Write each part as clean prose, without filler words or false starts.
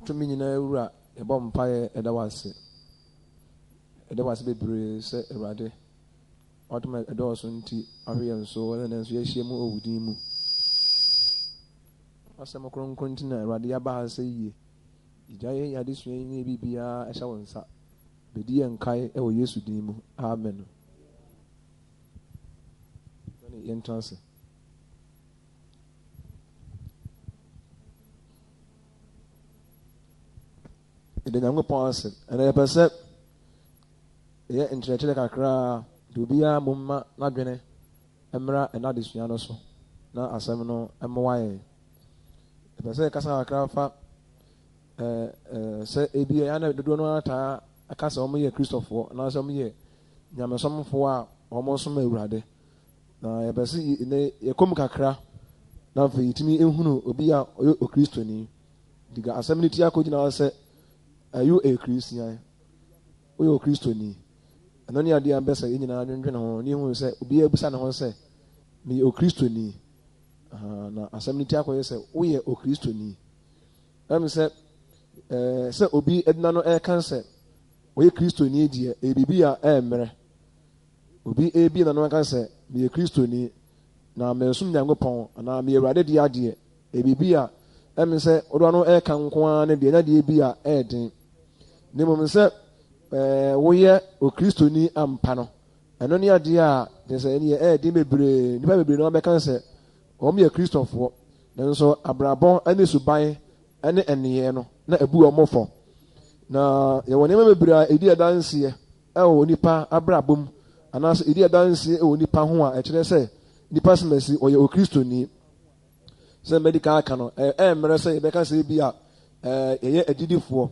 Tumi nyinaa Wura, yɛbɔ mpaeɛ ɛda wo ase. Yɛda wo ase bebree sɛ Awurade, w'adom a ɛdɔɔso nti ahwɛ yɛn so na ɛnnɛ nso yɛahyia mu wɔ wo din mu. W'asɛm kronkron nti na Awurade yɛaba ha sɛ yie. Yɛgya yɛn adesua yi ne biribiara ɛhyɛ wo nsa. Bɛdi yɛn nkae wɔ Yesu din mu. Amen. Yɛntena ase. Yɛda Nyankopɔn ase. Ɛnna yɛpɛ sɛ yɛyɛ nkyerɛkyerɛ kakra de obiara momma n'adwene mmra ɛna adesua no so na asɛm no mmoa yɛn. Yɛpɛ sɛ yɛkasa kakra fa sɛ ebi a na dodoɔ no ara taa ka sɛ wɔyɛ Kristofoɔ anaasɛ wɔyɛ nyamesomfoɔ a wɔsom Awurade. Na yɛpɛ sɛ nnɛ yɛkɔ mu kakra na afei yɛtumi ehunu obi a ɔyɛ Okristoni. Nti ka asɛm no ti akɔgyina hɔ sɛ, Are you a Christian? Woyɛ Okristoni? Ɛno ne adeɛ a mpɛ sɛ yɛn nyinaa dwendwene ho na yɛhunu sɛ obiara bisa ne ho sɛ, Meyɛ Okristoni? Na asɛm no ti akɔyɛ sɛ, Woyɛ Okristoni? Ɛm sɛ ɛɛ sɛ obi ɛdina no ɛka sɛ ɔyɛ Kristoni deɛ, ɛyɛ biribi a ɛmmerɛ. Obi rebue n'ano aka sɛ, Meyɛ Kristoni, na meresom Nyankopɔn, anaa meyɛ Awurade dea deɛ, ɛyɛ biribi a ɛmene sɛ wode w'ano reka nko ara no deɛ, ɛnyɛ adeɛ bi a ɛyɛ den. Na mmom sɛ woyɛ Okristoni ampa no, ɛno ne adeɛ a kyerɛ sɛ ɛneɛ ɛyɛ den bebree. Nnipa bebree no bɛka sɛ wɔn yɛ Kristofoɔ, nanso abrabɔ ne suban ne nneyɛɛ no na ɛbu wɔn fɔ. Na yɛwɔ nneɛma bebree a ɛdi adanseɛ wɔ onipa abrabɔ mu anaasɛ ɛdi adanseɛ wɔ onipa ho a ɛkyerɛ sɛ nipa semasi ɔyɛ Okristoni. Sɛ madi kan aka no, ɛmmerɛ sɛ yɛbɛka sɛ bi a yɛyɛ agyidifoɔ,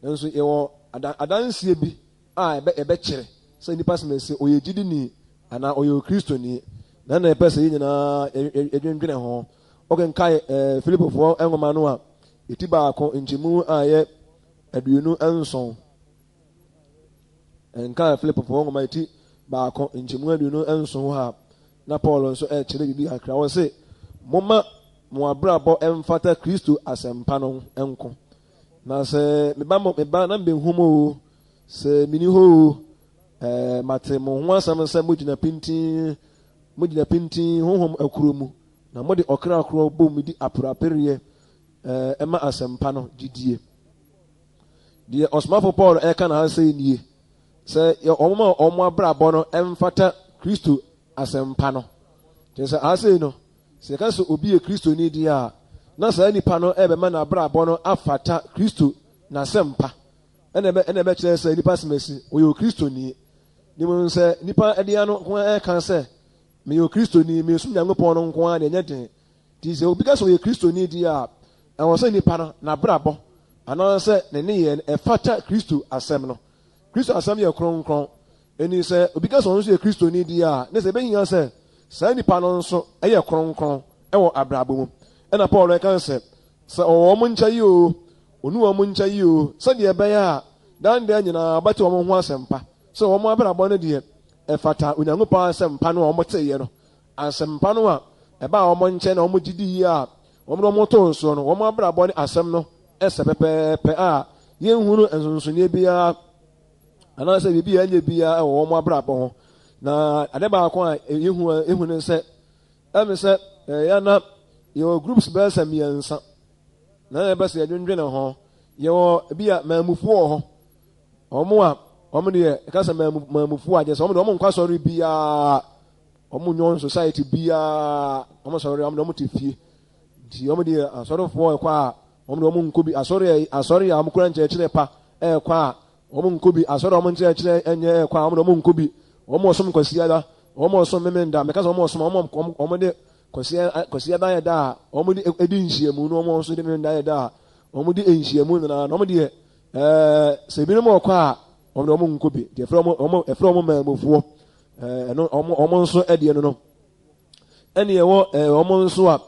nanso yɛwɔ adanseɛ bi a ɛbɛkyerɛ sɛ nipa semasi ɔyɛ gyidini anaa ɔyɛ Okristoni. Na na ɛpɛ sɛ yɛn nyinaa yɛdwendwene ho. Wokenkae Filipofoɔ nwoma no a, ɛti baako nkyɛmu a ɛyɛ 27. Nkaa Filipfoɔ nwoma ti baako nkyɛmu 27 hɔ a, na Paul nso rekyerɛ biribi kakra. Ɔse, Momma mo abrabɔ mfata Kristo asɛmpa no nko. Na sɛ meba mo meba na mbehu mo o, sɛ mini hɔ o, ɛɛ mate mo ho asɛm sɛ mogyina pintinn, mogyina pintinn honhom akuro mu, na mode ɔkra korɔ bom di apereapereɛ ɛɛ ma asɛmpa no gyidie. Deɛ ɔsomafo Paul reka na ha sɛ nie, sɛ wɔn a wɔn abrabɔ no mfata Kristo asɛmpa no. Kyerɛ sɛ ha sei no, sɛ yɛka sɛ obi yɛ Kristoni deɛ a, na saa nipa no ɛbɛma n'abrabɔ no afata Kristo n'asɛmpa. Ɛna ɛbɛ ɛna ɛbɛkyerɛ sɛ nipa semasi ɔyɛ Okristoni. Ne mu sɛ nipa ɛde ano nko ara ɛka sɛ meyɛ Okristoni, mesom Nyankopɔn no nko ara deɛ ɛnyɛ den. Nti sɛ obi ka sɛ ɔyɛ Kristoni deɛ a, ɛwɔ sɛ nipa no, n'abrabɔ anaasɛ ne nneyɛɛ no, ɛfata Kristo asɛm no. Kristo asɛm yɛ kronkron. Enti sɛ obi ka sɛ ɔno nso yɛ Kristoni deɛ a, ne sɛ ɛbɛhia sɛ saa nipa no nso yɛ kronkron wɔ abrabɔ mu. Ɛna Paul reka sɛ, sɛ ɔwɔ wɔn nkyɛn yi oo, ɔnni wɔn nkyɛn yi oo, sɛdeɛ ɛbɛyɛ a daa ne daa nyinaa wɔbɛte wɔn ho asɛmpa, sɛ wɔn abrabɔ no deɛ, ɛfata Onyankopɔn asɛmpa no a wɔteeɛ no. Asɛmpa no a ɛbaa wɔn nkyɛn na wɔgye dii a wɔde wɔn too soɔ no, wɔn abrabɔ ne asɛm no sɛ pɛpɛɛpɛ a yɛnhunu nsonsonoeɛ biara anaasɛ biribi a ɛnyɛ biara wɔ wɔn abrabɔ ho. Na ade baako a yɛhu yɛhu ne sɛ, ɛne sɛ ɛyɛ na yɛwɔ groups bɛyɛ sɛ mmiɛnsa na yɛbɛ sɛ yɛdwendwene ho. Yɛwɔ bi a maamufoɔ wɔ hɔ, wɔn a wɔn deɛ ɛka sɛ maamufoɔ a gyɛ sɛ wɔn deɛ wɔn nkɔ asɔre biara. Wɔn nyɔn society biara, wɔn sɔre wɔn de wɔn te fie. Nti wɔn deɛ asɔrefoɔ ɛkɔ a wɔn de wɔn nkɔ bi asɔre asɔre a wɔn kura nkyerɛkyerɛ pa ɛkɔ a wɔn nkɔ bi asɔre a wɔn nkyerɛkyerɛ ɛnyɛ ɛkɔ a wɔn de wɔn nkɔ bi. Wɔn ɔsom kwasiada, wɔn ɔsom memenda. Mɛka sɛ wɔn ɔsom wɔn wɔn de kwasia kwasiada yɛ da a wɔn de edi nhyiamu no wɔn nso de memenda yɛ da a wɔn de nhyiamu nyinaa na wɔn deɛ ɛɛ sɛ ebinom ɔkɔ a wɔn de wɔn nkɔ bi. Deɛ ɛfrɛ wɔn wɔn ɛfrɛ wɔn mɛɛmofoɔ. Ɛno wɔn wɔn nso deɛ no no ɛne ɛwɔ ɛɛ wɔn nso a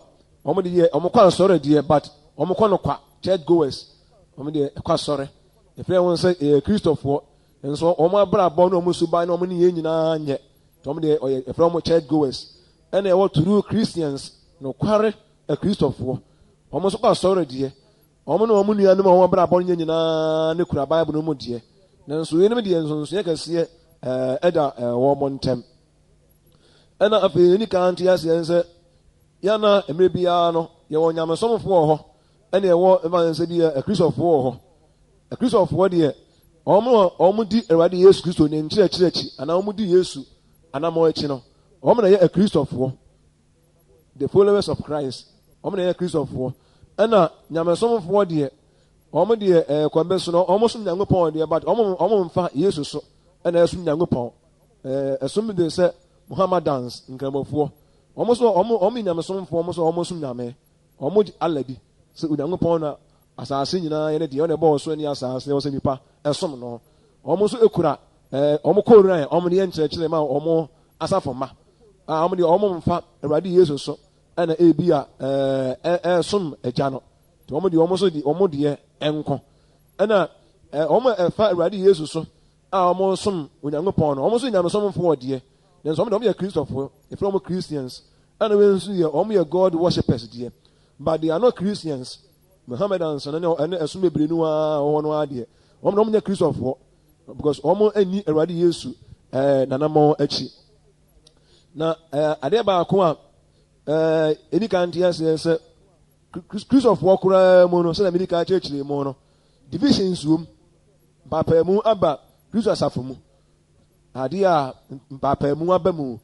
wɔn de yɛ wɔn kɔ asɔre deɛ but wɔn kɔ no kwa church goers wɔn deɛ ɛkɔ asɔre efirɛ wɔn sɛ ɛyɛ kristofoɔ nso wɔn abrabɔ ne wɔn suban ne wɔn ne yɛn nyinaa nyɛ wɔn deɛ ɔyɛ efirɛ wɔn church goers ɛna ɛwɔ true Christians nokware akristofoɔ wɔn nso kɔ asɔre deɛ. Wɔn ne wɔn nuanom a wɔn abrabɔ nyɛ nyinaa ne kura Bible no mu deɛ, nanso weinom deɛ nsonsonoeɛ kɛseɛ ɛda wɔn ntam. Ɛna afei yɛni kan nte aseɛ sɛ yɛn a mmerɛ biara no yɛwɔ nyamesomfoɔ wɔ hɔ ɛna ɛwɔ ɛma sɛ bi yɛ akristofoɔ wɔ hɔ. Akristofoɔ deɛ wɔn a wɔn di Awurade Yesu Kristo ne nkyerɛkyerɛ akyi anaa wɔn di Yesu anamɔ akyi no, wɔn na yɛ akristofoɔ. The followers of Christ, wɔn na yɛ akristofoɔ. Ɛna nyamesomfoɔ deɛ wɔn deɛ ɛɛ kwan bɛ so no wɔn som Nyankopɔn deɛ but wɔn wɔn mfa Yesu so ɛna ɛsom Nyankopɔn. Ɛɛ ɛsom bi de sɛ Muhammadans nkramofoɔ. Wɔn nso wɔn wɔn yɛ nyamesomfoɔ, wɔn nso wɔn som Nyame. Wɔn gye Allah di sɛ Onyankopɔn na asaase nyinaa yɛ ne deɛ, ɔna ɛbɔɔ ɔsoro ne asaase, ɛwɔ sɛ nnipa ɛsom no. Wɔn nso ekura ɛɛ wɔn Koran, wɔn de yɛ nkyerɛkyerɛ ma wɔn asafo mma. A wɔn deɛ wɔn mfa Awurade Yesu so ɛna ebi a ɛɛ ɛɛsom Agya no. Nti wɔn deɛ wɔn nso de wɔn deɛ ɛnko. Ɛna ɛɛ wɔn a ɛfa Awurade Yesu so a wɔsom Onyankopɔn no, wɔn nso yɛ nyamesomfoɔ deɛ, nanso wɔn deɛ wɔyɛ Kristofoɔ, yɛfrɛ wɔn Christians, ɛna wɔn nso yɛ wɔn yɛ God worshippers deɛ, but they are not Christians. Mohammedans no ne ɛne ɛsom bebree no ara wɔ hɔ no ara deɛ, wɔn deɛ wɔn nyɛ Kristofoɔ because wɔn nni Awurade Yesu ɛɛ nanamɔn akyi. Na ɛɛ adeɛ baako a ɛɛ edi kan te aseɛ sɛ Kristofoɔ koraa mu no, sɛdeɛ medi kan kyerɛkyerɛ mu no, divisions wom. Mpaapaemu aba Kristo asafo mu. Adeɛ a mpaapaemu aba mu.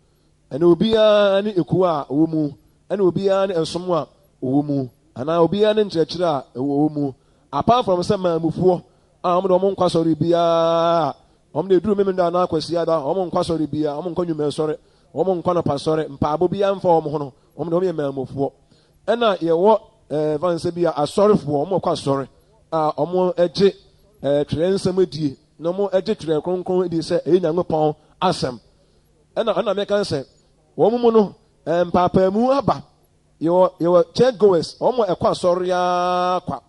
Ɛne obiara ne ekuo a ɔwɔ mu, ɛne obiara ne ɛsom a ɔwɔ mu, anaa obiara ne nkyerɛkyerɛ a ɔwɔ mu. Apart from sɛ maamufoɔ a wɔn de wɔn nkɔ asɔre biara, wɔn de eduru Memenda anaa Kwasiada, wɔn nkɔ asɔre biara, wɔn nkɔ nnwuma sɔre, wɔn nkɔ anɔpa sɔre, mpaabɔ biara mfa wɔn ho no, wɔn de wɔn yɛ maamufoɔ. Ɛna yɛwɔ ɛɛ fa nsɛ bi a asɔrefoɔ, wɔn kɔ asɔre a wɔgye ɛɛ twerɛ nsɛm die na wɔgye twerɛ kronkron di sɛ ɛyɛ Nyankopɔn asɛm. Ɛna ɛna meka sɛ wɔn mu no ɛɛ mpaapaamu aba. Yɛwɔ yɛwɔ church goers, wɔn a ɛkɔ asɔre ara kwa,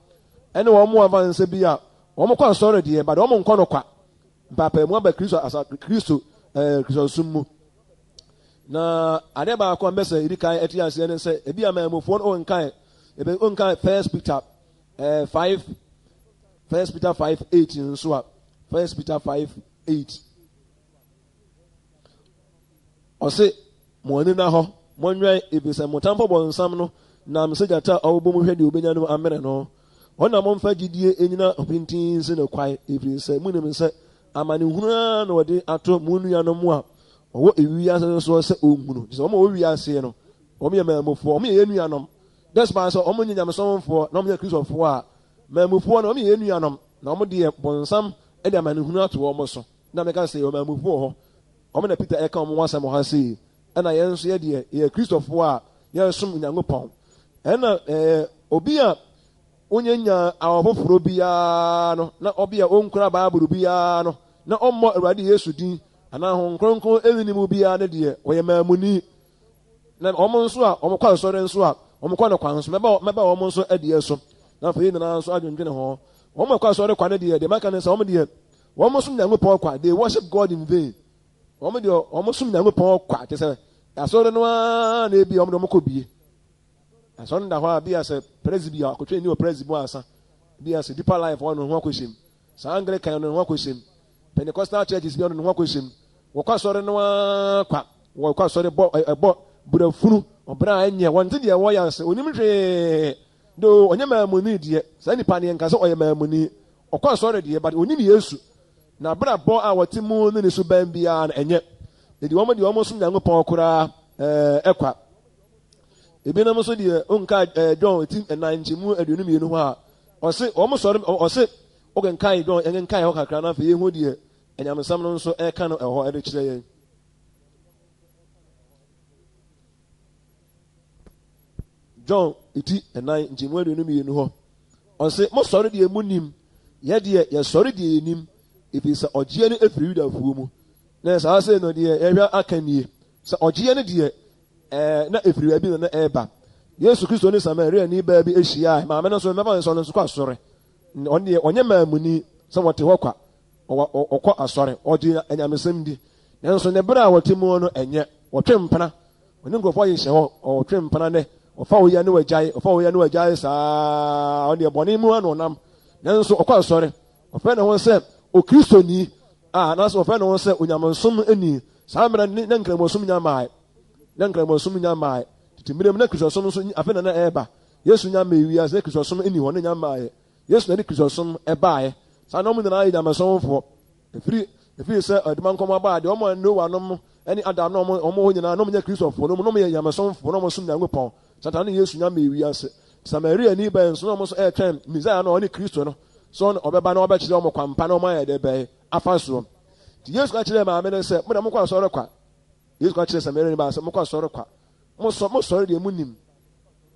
ɛne wɔn a fa nsɛ bi a wɔn kɔ asɔre deɛ but wɔn nkɔ no kwa. Mpaapaamu aba Kristo asa Kristo ɛɛ Kristosom mu. Na adeɛ baako a mbɛsɛ yɛdi kan ɛte aseɛ ne sɛ ebi amammufoɔ no onkan ebe onkan First Peter ɛɛ 5 First Peter 5 8 nso a First Peter 5 8 ɔse mo ani na hɔ monwɛn efisɛ mo tamfo bɔnsam no nam sɛ gyata a ɔbobɔ mu hwɛ deɛ obenya no amene no. Hɔ na momfa gyidie nnyina pintinn nsi no kwae, ɛfiri sɛ monim sɛ amanehunu ara na wɔde ato mo nuanom a wɔwɔ ewiase no soɔ sɛ wɔnhunu. Kyerɛ sɛ wɔn a wɔwɔ wiase no, wɔn yɛ maamufoɔ, wɔn yɛ yɛn nuanom. Despite sɛ wɔn nyɛ nyamesomfoɔ na wɔn nyɛ Kristofoɔ a, maamufoɔ no wɔn yɛ yɛn nuanom, na wɔn deɛ bonsam de amanehunu ato wɔn so. Na meka sɛ yɛwɔ maamufoɔ wɔ hɔ. Wɔn na Peter ɛka wɔn ho asɛm wɔ ha sei. Ɛna yɛn nso yɛ deɛ yɛyɛ Kristofoɔ a yɛresom Onyankopɔn. Ɛna ɛɛ obi a Wonnya nyaa awo foforo biara no, na ɔbea a onkura Bible biara no, na ɔmmɔ Awurade Yesu din anaa Honhom Kronkron nni ne mu biara no deɛ, ɔyɛ maamuni. Na wɔn nso a wɔkɔ asɔre nso a wɔkɔ no kwan so, mɛba mɛba wɔn nso deɛ so. Na afei yɛn nyinaa nso adwendwene ho. Wɔn a ɛkɔ asɔre kwa no deɛ, deɛ maka ne sɛ wɔn deɛ, wɔn som Nyankopɔn kwa. They worship God in vain. Wɔn deɛ, wɔn som Nyankopɔn kwa. Kyerɛ sɛ, asɔre no ara na ebi a wɔn deɛ wɔkɔ bie. Asɔre no da hɔ a, bi a sɛ prɛsi bi a akɔtwa ni wɔ prɛsi mu ansa. Bi a sɛ Deeper Life hɔ no ho akɔhyɛ mu. Saa Anglican no ho akɔhyɛ mu. Pentecostal churches bi no ho akɔhyɛ mu. Wɔkɔ asɔre no ara kwa. Wɔkɔ asɔre bɔ ɛbɔ burafunu ɔbra a ɛnyɛ. Wɔnte deɛ wɔyɛ ase. Onim hwee. Do ɔnyɛ maamuni deɛ. Saa nipa no yɛnka sɛ ɔyɛ maamuni. Ɔkɔ asɔre deɛ but onim Yesu. N'abrabɔ a wɔte mu ne ne suban biara no ɛnyɛ. Enti wɔn deɛ wɔn som Nyankopɔn koraa ɛɛ kwa. Ebinom nso deɛ wonka ɛɛ John ti ɛnan nkyɛmu 22 hɔ a, ɔse wɔn sɔre ɔse wokenkan John yɛnkenkan hɔ kakra na afei yɛhu deɛ anyamesɛm no nso ɛka no ɛhɔ ɛde kyerɛ yɛn. John ti ɛnan nkyɛmu 22 hɔ ɔse mosɔre deɛ munim, yɛ deɛ yɛsɔre deɛ yɛnim, ɛfiri sɛ ɔgyeɛ no ɛfiri Yudafoɔ mu. Na saa sei no deɛ yɛhwɛ aka nie, sɛ ɔgyeɛ no deɛ Ɛɛ, na ɛfiri baabi na na ɛreba. Yesu Kristo ne Samariani baa bi hyiae. Maame no nso, mɛfa no sɛ ɔno nso kɔ asɔre. Ɔno deɛ, ɔnyɛ maamuni sɛ wɔte hɔ kwa. Ɔkɔ asɔre, ɔgye anyamesɛm di. Nanso ne berɛ a wɔte mu no, ɛnyɛ. Wɔtwe mpena. Ɔne nkurɔfoɔ hyehyɛ hɔ, ɔtwe mpena nnɛ. Ɔfa wo yɛ ne wagyae, ɔfa wo yɛ ne wagyae saa. Ɔno deɛ bɔne mu ano ɔnam. Nanso ɔkɔ asɔre. Ɔfrɛ ne ho sɛ Okristoni a anaasɛ ɔfrɛ ne ho sɛ onyamesom ni. Saa mmerɛ no na nkramosom nya mmae. Na nkramosom nya mmae. Tete mmerɛ mu na Kristosom nso afei na na ɛreba. Yesu nya mmae wiase na Kristosom nni hɔ na nya mmaeɛ. Yesu na ɛde Kristosom baeɛ. Saa na wɔn nyinaa yɛ nyamesomfoɔ. Ɛfiri ɛfiri sɛ ɔdema nkɔm aba a, deɛ wɔn a Noa nom ne Adam na wɔn wɔn hɔ nyinaa na wɔn nyɛ Kristofoɔ no mu na wɔn yɛ nyamesomfoɔ na wɔn som Nyankopɔn. Satan ne Yesu nya mmae wiase. Samariani bɛn nso na wɔn nso ɛretwɛn Mesaia no a ɔne Kristo no sɛ ɔbɛba na ɔbɛkyerɛ wɔn kwan pa na wɔn ayɛ dɛ bɛn afa soɔ. Nti Yesu ka kyerɛɛ maame no sɛ, mo deɛ mokɔ asɔre kwa. Yesu ka kyerɛɛ Samariani baa sɛ, mokɔ asɔre kwa. Mosɔ mosɔre deɛ monim.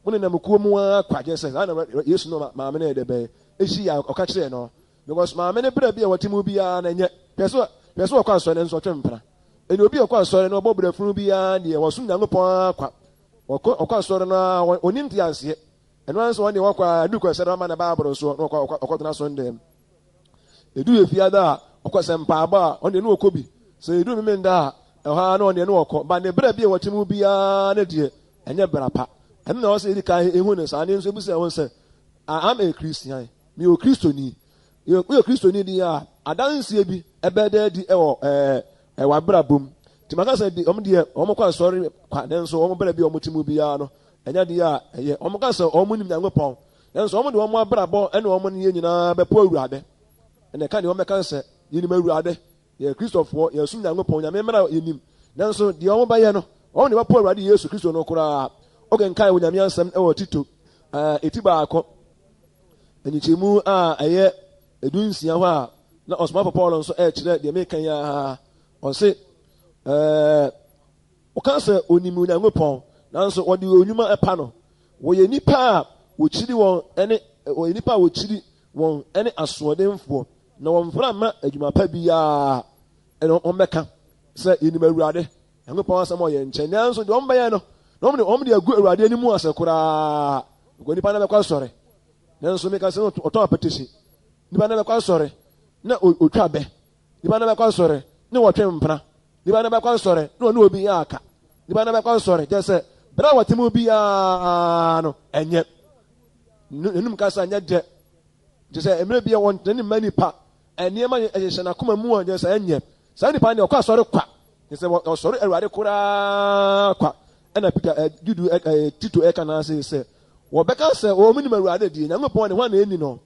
Mo nenam kuo mu ara kwa. Kyerɛ sɛ saa na Yesu no maame no yɛ dɛ bɛn ɛhyia ɔka kyerɛɛ no. Because maame no bra bi a wɔte mu biara no ɛnyɛ. Hwɛ sɛ hwɛ sɛ ɔkɔ asɔre nanso ɔtwe mpena. Ɛnna obi a ɔkɔ asɔre no ɔbɔ brafunu biara deɛ wɔsom Nyankopɔn ara kwa. Ɔkɔ ɔkɔ asɔre no ara ɔnim te aseɛ. Ɛno ara nso wɔn deɛ wɔkɔ a ɛdu kɔ sɛ na ɔma ne Bible soɔ na ɔkɔ ɔkɔtena asɔre dɛm. Ɛdu yɛ fiada a ɔkɔ sɛ mpaabɔ a ɔno deɛ ne ɔkɔ bi. Sɛ ɛdu memenda a ɛhɔ ara na ɔno deɛ ne ɔkɔ. Ba ne bra bi a wɔte mu biara ne deɛ ɛnyɛ bra pa. Ɛno na ɛwɔ sɛ yɛdi kan ehu ne saa ne nso ebu sɛ ɛho sɛ I am a Christian. Meyɛ Okristoni. Woyɛ Kristoni deɛ a, adanseɛ bi bɛda adi wɔ ɛɛ w'abrabɔ mu. Nti maka sɛ wɔn deɛ wɔn kɔ asɔre kwa, nanso wɔn bra bi a wɔte mu biara no, ɛnyɛ adeɛ a ɛyɛ. Wɔn ka sɛ wɔn nim Nyankopɔn, nanso wɔn de wɔn abrabɔ ne wɔn nneyɛɛ nyinaa bɛpo Awurade. Ɛna ɛka deɛ wɔn bɛka sɛ, yɛnim Awurade. Yɛyɛ Kristofoɔ, yɛsom Nyankopɔn, Nyame mmara yɛnim, nanso deɛ wɔn bɛyɛ no, wɔn de bɛpo Awurade Yesu Kristo no koraa. Wokenkan wɔ Nyame asɛm wɔ Tito eti baako, nkyekyɛmu a ɛyɛ 16 hɔ a, na ɔsomafo Paul nso ɛrekyerɛ deɛ meka yi ara. Ɔse, ɛɛ, ɔka sɛ onim Onyankopɔn, nanso wɔde wɔn nnwuma ɛpa no. Wɔyɛ nnipa a wɔkyiri wɔn ne wɔyɛ nnipa a wɔkyiri wɔn ne asoɔdenfoɔ. Na wɔmfra mma adwuma pa biara, ɛna wɔbɛka sɛ, Yɛnim Awurade, Nyankopɔn asɛm wɔ yɛn nkyɛn. Nanso deɛ wɔbɛyɛ no, na wɔn de wɔn de agu Awurade anim ase koraa. Because nipa no bɛkɔ asɔre, nanso meka sɛ ɔtɔn apɛtɛsi. Nipa no bɛkɔ asɔre na otwa bɛ. Nipa no bɛkɔ asɔre na wɔtwe mpena. Nipa no bɛkɔ asɔre na ɔne obi yɛ aka. Nipa no bɛkɔ asɔre kyerɛ sɛ bere a wɔte mu biara no ɛnyɛ. N'anum kasa nyɛ dɛ. Kyerɛ sɛ, mmerɛ biara wɔntena ne mma nipa, nneɛma hyehyɛ n'akoma mu a, kyerɛ sɛ ɛnyɛ. Saa nipa no deɛ ɔkɔ asɔre kwa, kyerɛ sɛ ɔsɔre Awurade koraa kwa. Ɛna Peter, ɛ, Judu, ɛ, ɛ, Tito ɛka n'ase sɛ, wɔbɛka sɛ wɔn nim Awurade deɛ, Nyankopɔn deɛ, hwan na ɛnni no?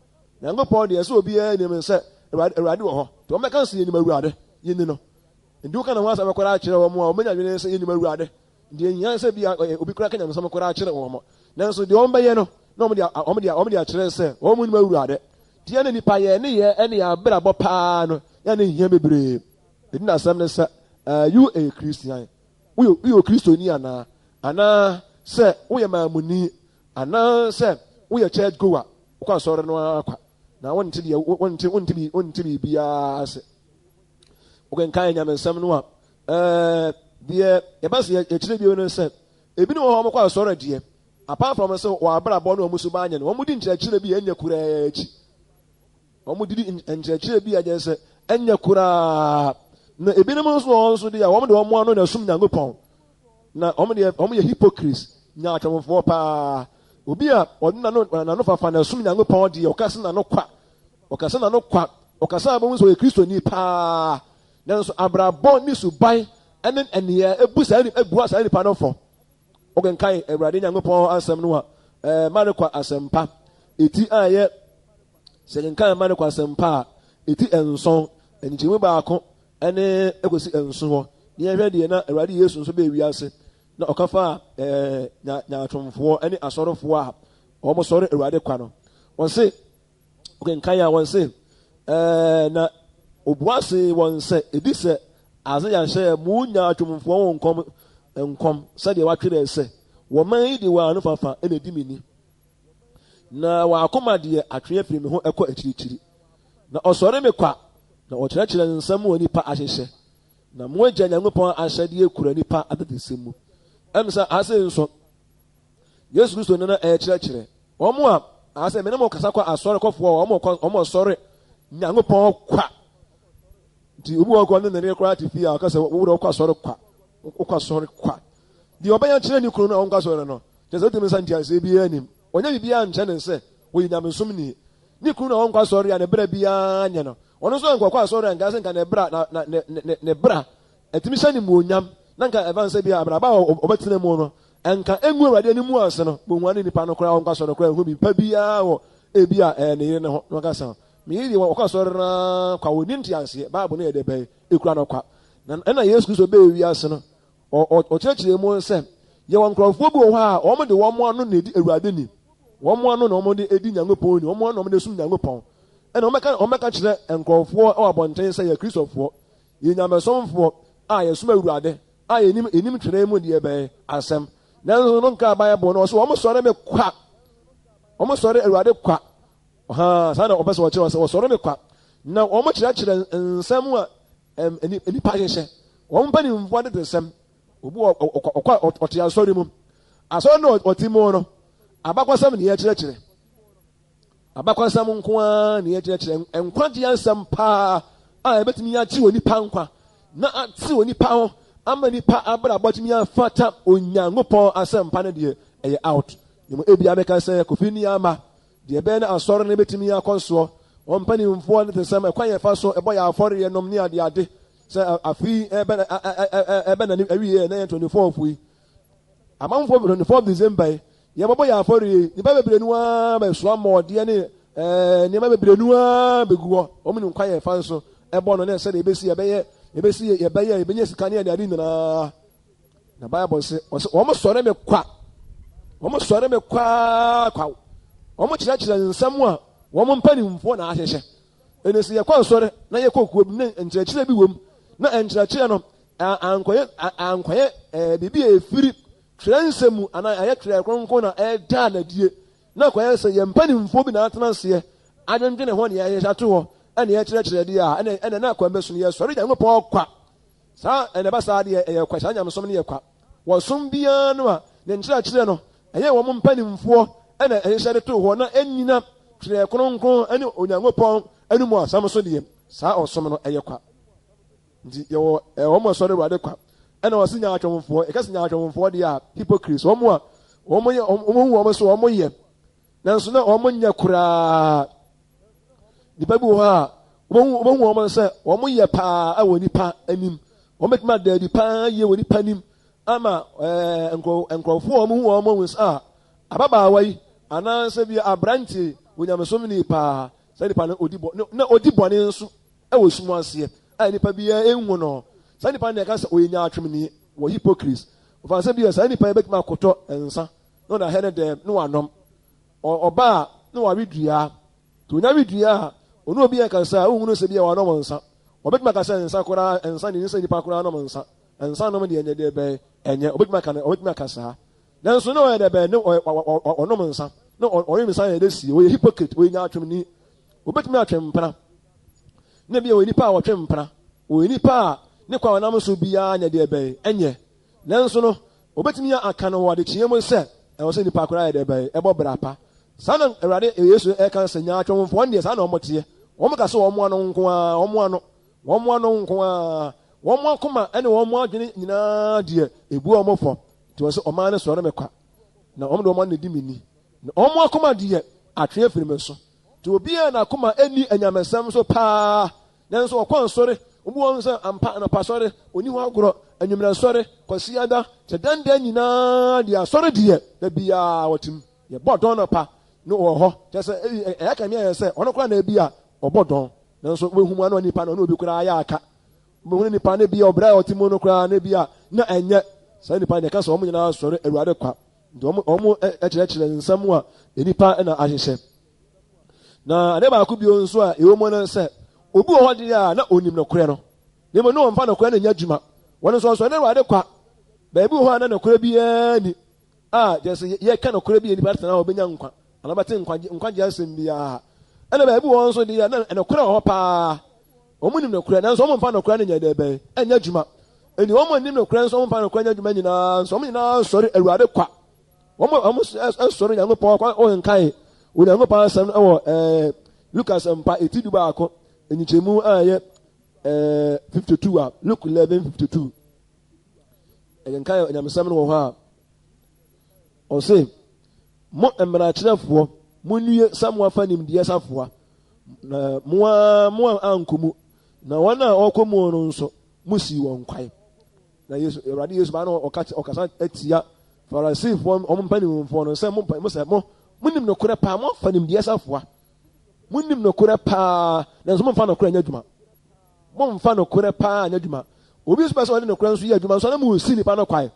Nyankopɔn deɛ, sɛ obiara nim sɛ Awurade, Awurade wɔ hɔ. Nti wɔbɛka sɛ yɛnim Awurade, yɛnni no. Nti woka ne ho asɛm koraa kyerɛ wɔn a, wɔbɛnya adwene sɛ yɛnim Awurade. Deɛ ehia sɛ bi a obi koraa ka nyamesɛm koraa kyerɛ wɔn. Nanso deɛ wɔbɛyɛ no, na wɔn de wɔn de wɔn de akyerɛ sɛ wɔn nim Awurade. Deɛ na nipa yɛ ne yɛ ne yɛn abrabɔ paa no yɛ ne hia bebree. Edi na asɛm ne sɛ, are you a Christian? Woyɛ woyɛ Okristoni anaa? Anaa sɛ woyɛ maamuni? Anaa sɛ woyɛ church goer? Wokɔ asɔre no ara kwa na wonte deɛ wonte wonte wonte biribiara ase. Wokenkan nyamesɛm no a, Ɛɛ, deɛ yɛbɛ sɛ yɛkyerɛ bio no sɛ, ebinom wɔ hɔ a wɔkɔ asɔre deɛ, apart from sɛ wɔn abrabɔ ne wɔn suban nyɛ no, wɔn di nkyerɛkyerɛ bi a ɛnyɛ koraa akyi. Wɔn didi nkyerɛkyerɛ bi a ɛnyɛ sɛ ɛnyɛ koraa. Na ebinom nso wɔ hɔ nso deɛ, wɔn de wɔn ano na ɛsom Nyankopɔn. Na wɔn deɛ, wɔn yɛ hypocrites, nyaatwomfoɔ paa. Obi a ɔde n'ano n'ano fafa na ɛsom Nyankopɔn deɛ, ɔkasa n'ano kwa. Ɔkasa n'ano kwa. Ɔkasa a wɔn sɛ ɔyɛ Kristoni paa. Nanso abrabɔ ne suban ne nneyɛe bu saa bua saa nipa no fɔ. Wokenkan Awurade Nyankopɔn asɛm no a, ɛɛ Marko asɛmpa eti a ɛyɛ sɛ kenkan Marko asɛmpa a eti nson nkyɛmu baako ne ekosi nson hɔ. Ne yɛhwɛ deɛ na Awurade Yesu nso bɛɛ wiase na ɔka fa ɛɛ nyaatwomfoɔ ne asɔrefoɔ a wɔsɔre Awurade kwa no. Wɔse Wokenkan a, wɔse, Ɛɛ, na obua see wɔn sɛ, Edi sɛ Isaia hyɛɛ mo nyaatwomfoɔ ho nkɔm nkɔm, sɛdeɛ wɔatwerɛ sɛ, Wɔn yi de wɔn ano fafa na edi me ni, na wɔn akoma deɛ atwe afiri me ho kɔ akyirikyiri. Na ɔsɔre me kwa, na ɔkyerɛkyerɛ nsɛm a onipa ahyehyɛ. Na mo agya Nyankopɔn ahyɛdeɛ kura nipa atetesɛm mu. Ɛm sɛ ase nso, Yesu Kristo no na ɛrekyerɛkyerɛ wɔn a asɛ mene mo kasa kɔ asɔre kɔfoɔ wɔn kɔ wɔn sɔre Nyankopɔn kwa. Nti obi wɔ kɔ ne nene koraa te fie a ɔka sɛ wo de wokɔ asɔre kwa, wokɔ asɔre kwa. Deɛ ɔbɛyɛ kyerɛ ne kunu no a ɔnkɔ asɔre no. Kyerɛ sɛ wotumi nsa nteaseɛ biara nnim. Ɔnyɛ biribiara nkyerɛ ne sɛ ɔyɛ nyamesomni. Ne kunu na ɔnkɔ asɔre a ne bra biara nyɛ no. Ɔno nso ankɔkɔ asɔre a nka sɛ nka ne bra na na ne ne ne bra atumi hyɛ ne muonyam na nka ɛfa sɛ bi a abrabɔ a ɔbɛtena mu no nka engu Awurade anim ase no bohua ne nipa no koraa ɔnkɔ asɔre koraa nhu biribi pa biara wɔ ebi a ɛyɛ ne yere ne ho na ɔka sɛ me yere deɛ ɔkɔ asɔre no kwa ɔnni nteaseɛ Bible no yɛ dɛ bɛn ekura no kwa na ɛna Yesu Kristo bɛɛ wiase no Ɔkyerɛkyerɛɛ mu sɛ, Yɛwɔ nkurɔfoɔ bi wɔ hɔ a wɔde wɔn ano na ɛdi Awurade ni, wɔn ano na wɔde di Nyankopɔn ni, wɔn ano na wɔde som Nyankopɔn. Ɛna wɔbɛka wɔbɛka kyerɛ nkurɔfoɔ wɔ abɔnten sɛ yɛ Kristofoɔ, yɛ nyamesomfoɔ a yɛsom Awurade a yɛnim yɛnim twerɛ mu deɛ bɛn asɛm. Nanso no nkaa Bible no, ɔsɛ wɔn sɔre me kwa, wɔn sɔre Awurade kwa. Ɔhaa, saa na ɔpɛ sɛ ɔkyerɛ sɛ wɔsɔre me kwa, na wɔn kyerɛkyerɛ nsɛm a nnipa hyehyɛ wɔn mpanimfoɔ atetesɛm. Obi wɔ ɔkɔ ɔte asɔre mu. Asɔre no ɔte mu no, abakɔsɛm na yɛkyerɛkyerɛ. Abakɔsɛm nko ara na yɛkyerɛkyerɛ. Nkwagyeɛ asɛm paa a ɛbɛtumi agye onipa nkwa na ate onipa ho ama nipa abrabɔ atumi afata Onyankopɔn asɛmpa no deɛ ɛyɛ out. Ebia mɛka sɛ Kofi Nneɛma Deɛ ɛbɛyɛ na Asɔre no bɛtumi akɔ soɔ, wɔn mpanimfoɔ no te sɛm ɛkwan yɛfa so bɔ yɛn afɔreɛ nom ne adeade, sɛ afe yi ɛbɛ ɛbɛ na awieɛ na yɛn 24 yi, amanfoɔ 24 December yi, yɛbɛbɔ yɛn afɔreɛ yi, nnipa bebree no ara bɛsoa mmɔɔdeɛ ne ɛɛ nneɛma bebree no ara bɛgu hɔ, wɔn nim kwan yɛfa so ɛbɔ no ne sɛdeɛ yɛbɛsi yɛbɛyɛ yɛbɛsi yɛbɛyɛ yɛbɛnya sika ne adeade nyinaa. Na Bible se, ɔse, wɔn sɔre me kwa. Wɔn sɔre me kwa kwa. Wɔn kyerɛkyerɛ nsɛm a wɔn mpanimfoɔ na ahyehyɛ. Ɛne sɛ yɛkɔ asɔre na yɛkɔ kuo bi na nkyerɛkyerɛ bi wom na nkyerɛkyerɛ no ankɔyɛ ankɔyɛ ɛɛ biribi a ɛfiri twerɛ nsɛm mu anaa ɛyɛ twerɛ kronkron na ɛda n'adie na kɔyɛ sɛ yɛn mpanimfoɔ bi na atena aseɛ adwendwene ho ne yɛhyehyɛ ato hɔ ɛne yɛkyerɛkyerɛ deɛ a ɛne ɛne na kwan bɛso no yɛsɔre Nyankopɔn kwa. Saa na ɛba saa deɛ, ɛyɛ kwa, saa nyamesom no yɛ kwa. Wɔsom biara no a, ne nkyerɛkyerɛ no, ɛyɛ wɔn mpanimfoɔ na ɛhyehyɛ de too hɔ na ɛnnyina Twerɛ Kronkron ne Onyankopɔn anomu asɛm so deɛ, saa ɔsom no, ɛyɛ kwa. Nti yɛwɔ wɔn a wɔsɔre Awurade kwa, ɛna wɔse nyaatwomfoɔ. Yɛka sɛ nyaatwomfoɔ deɛ a, hypocrites, wɔn a wɔn yɛ, wɔn hu wɔn so wɔn yɛ, nanso na wɔn nyɛ koraa. Nnipa bi wɔ hɔ a, wobɛhu wɔn sɛ wɔyɛ paa wɔ nnipa anim. Wɔbɛtumi ada adi paa yie wɔ nnipa anim ama ɛɛ nkurɔfoɔ a wɔhu wɔn ahu sɛ a ababaawa yi anaasɛ bi aberanteɛ wɔ nyamesom ni paa. Saa nipa no odi bɔ na odi bɔne nso wɔ sum aseɛ a nipa biara nhu no. Saa nipa no na yɛka sɛ ɔyɛ nyaatwomni wɔ hypocrites. Ɔfa sɛ bi a saa nipa yi bɛtumi akɔtɔ nsa na ɔde ahɛ ne dɛm na wanom. Ɔba a, na wawe dua. Nti onya we dua a, ɔne obi rekasa a, wonhunu sɛ bi a wanom nsa. Ɔbɛtumi aka sɛ nsa koraa, nsa deɛ ɛnsɛ sɛ nipa koraa nom nsa. Nsa nom deɛ ɛnyɛ deɛ bɛn, ɛnyɛ. Ɔbɛtumi aka no, ɔbɛtumi aka saa. Nanso na ɔyɛ dɛ bɛn, ne ɔnom nsa. Na ɔwe nsa yɛ dɛ sie. Ɔyɛ hypocrite, ɔyɛ nyaatwomni. Ɔbɛtumi atwe mpena. Na bi a ɔyɛ nipa a ɔtwe mpena. Ɔyɛ nipa a ne kwan a ɔnam so biara nyɛ deɛ bɛn, ɛnyɛ. Nanso no, Obetumi aka no wɔ adekyeɛ mu sɛ ɛwɔ sɛ nnipa koraa yɛ dɛ bɛn? Ɛbɔ bra pa. Saa na Awurade Yesu reka sɛ nyaatwomfoɔ no deɛ saa na wɔteɛ. Wɔka sɛ wɔn ano nko ara, wɔn ano, wɔn ano nko ara, wɔn akoma ne wɔn adwene nyinaa deɛ ɛbu wɔn fɔ. Nti wɔn sɛ ɔman no sɔre me kwa, na wɔn de wɔn ano di me ni, na wɔn akoma deɛ atwe afiri me so. Nti obiara n'akoma nni anyamesɛm so paa. Nanso ɔkɔ asɔre, obu wɔn sɛ ampa anɔpa asɔre, onni hɔ agorɔ, anwummerɛ asɔre, Kwasiada, kyɛ dɛn dɛn nyinaa deɛ asɔre deɛ, da biara ɔte mu. Yɛbɔ dɔn anɔpa no ɔwɔ hɔ, kyerɛ sɛ ɛyɛ kame ayɛ sɛ ɔno koraa na ebi a ɔbɔ dɔn, nanso wobɛhu mu ano nipa no ɔne obi koraa ayɛ aka. Wobɛhunu nipa no bi a ɔbrɛ a ɔte mu no koraa na ebi a na ɛnyɛ saa nipa no, yɛka sɛ wɔn nyinaa sɔre Awurade kwa, nti wɔn kyerɛkyerɛ nsɛm a nnipa na ahyehyɛ. Na ade baako bio nso a ɛwɔ mu no sɛ, obi wɔ hɔ deɛ a na onim nokorɛ no, na mmom na ɔmfa nokorɛ no nyɛ adwuma. Wɔn nso ɔsɔre Awurade kwa. Baabi wɔ hɔ a na nokorɛ biara ni a kyerɛ sɛ yɛka nokorɛ bi a nipa tena hɔ ɔbɛnya nkwa anaa ɔbɛte nkwagye nkwagye asɛm biara. Ɛna baabi wɔ hɔ nso deɛ na nokorɛ wɔ hɔ paa. Wɔn nim nokorɛ nanso wɔn mfa nokorɛ no nyɛ dɛ bɛn ɛnyɛ adwuma. Ɛni wɔn nim nokorɛ nso wɔn mfa nokorɛ nyɛ adwuma nyinaa nso wɔn nyinaa sɔre Awurade kwa. Wɔn a wɔsɔre Onyankopɔn kwan wɔnkae Onyankopɔn asɛm no wɔ ɛɛ Lukas mpa eti 11 nkyekyɛmu a ɛyɛ ɛɛ 52 a Luke 11:52 ɛkenkan onyamesɛm no wɔ hɔ a. Ɔse, Mo mmarakyerɛfoɔ, monnue sɛ moafa nimdeɛ safoa, na mo ara mo ankɔ mu, na wɔn a wɔkɔ mu no nso, mosii wɔn kwan. Na Yesu, Awurade Yesu baa na ɔka ɔkasa atia Farisifoɔ, wɔn mpanimfoɔ no sɛ mo mo sɛ mo monim nokorɛ paa, moafa nimdeɛ safoa. Monim nokorɛ paa, nanso momfa nokorɛ nyɛ adwuma. Momfa nokorɛ paa nyɛ adwuma. Obi nso pɛ sɛ ɔde nokorɛ nso yɛ adwuma nso na mosi nipa no kwan.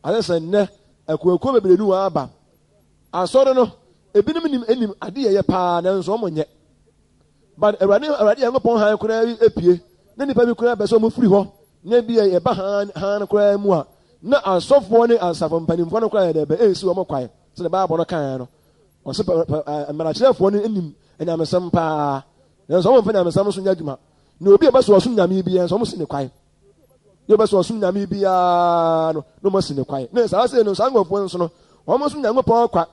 Ayɛ sɛ nnɛ akuakuo bebree nu aba. Asɔre no, ebinom nim nim ade yɛyɛ paa nanso wɔn nyɛ. But Awurade Awurade Nyankopɔn hann koraa yi epue na nipa bi koraa pɛ sɛ wɔn firi hɔ na bi a yɛba hann hann koraa mu a na asɔfoɔ ne asafo mpanimfoɔ no koraa yɛ dɛ bɛ esi wɔn kwan sɛdeɛ Bible no kaeɛ no. Ɔsɛ mmarakyerɛfoɔ no nim anyamesɛm paa nanso wɔn mfa nyamesɛm nso nyɛ adwuma. Na obi a ɔbɛsɛ ɔsom nyame biara nso wɔn si ne kwan. Yɛ ɔbɛsɛ ɔsom nyame biara no na wɔn asi ne kwan. Ne saa sɛ no saa nkurɔfoɔ nso no wɔn nso Nyankopɔn kwa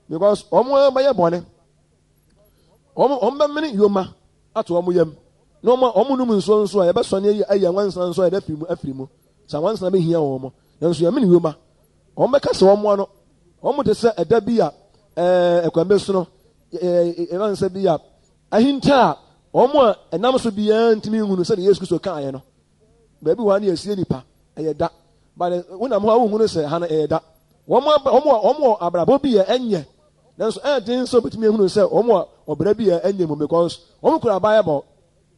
because wɔn bɛyɛ bɔne. Wɔn wɔn bɛmene yoma ato wɔn yam na wɔn wɔn nom nsuo nso a yɛbɛsɔne ayi ayi anwansena nso a yɛde afiri mu afiri mu. Sɛ anwansena bɛhia wɔn nanso yɛmene yoma. Wɔn bɛka sɛ wɔn ano wɔn te sɛ ɛda bi a ɛɛ ɛkwan bɛ so no ɛɛ ɛɛ sɛ bi a ahinta a wɔn a ɛnam so biara ntumi nhunu sɛdeɛ Yesu Kristo kaeɛ no. Baabi wɔ ha no yɛsie nipa, ɛyɛ da. But wonam hɔ a wonhunu sɛ ha no ɛyɛ da. Wɔn wɔn wɔn wɔ abrabɔ bi a ɛnyɛ. Nanso ɛyɛ den sɛ obetumi ehunu sɛ wɔn wɔ ɔbra bi a ɛnyɛ mu because wɔn kura Bible.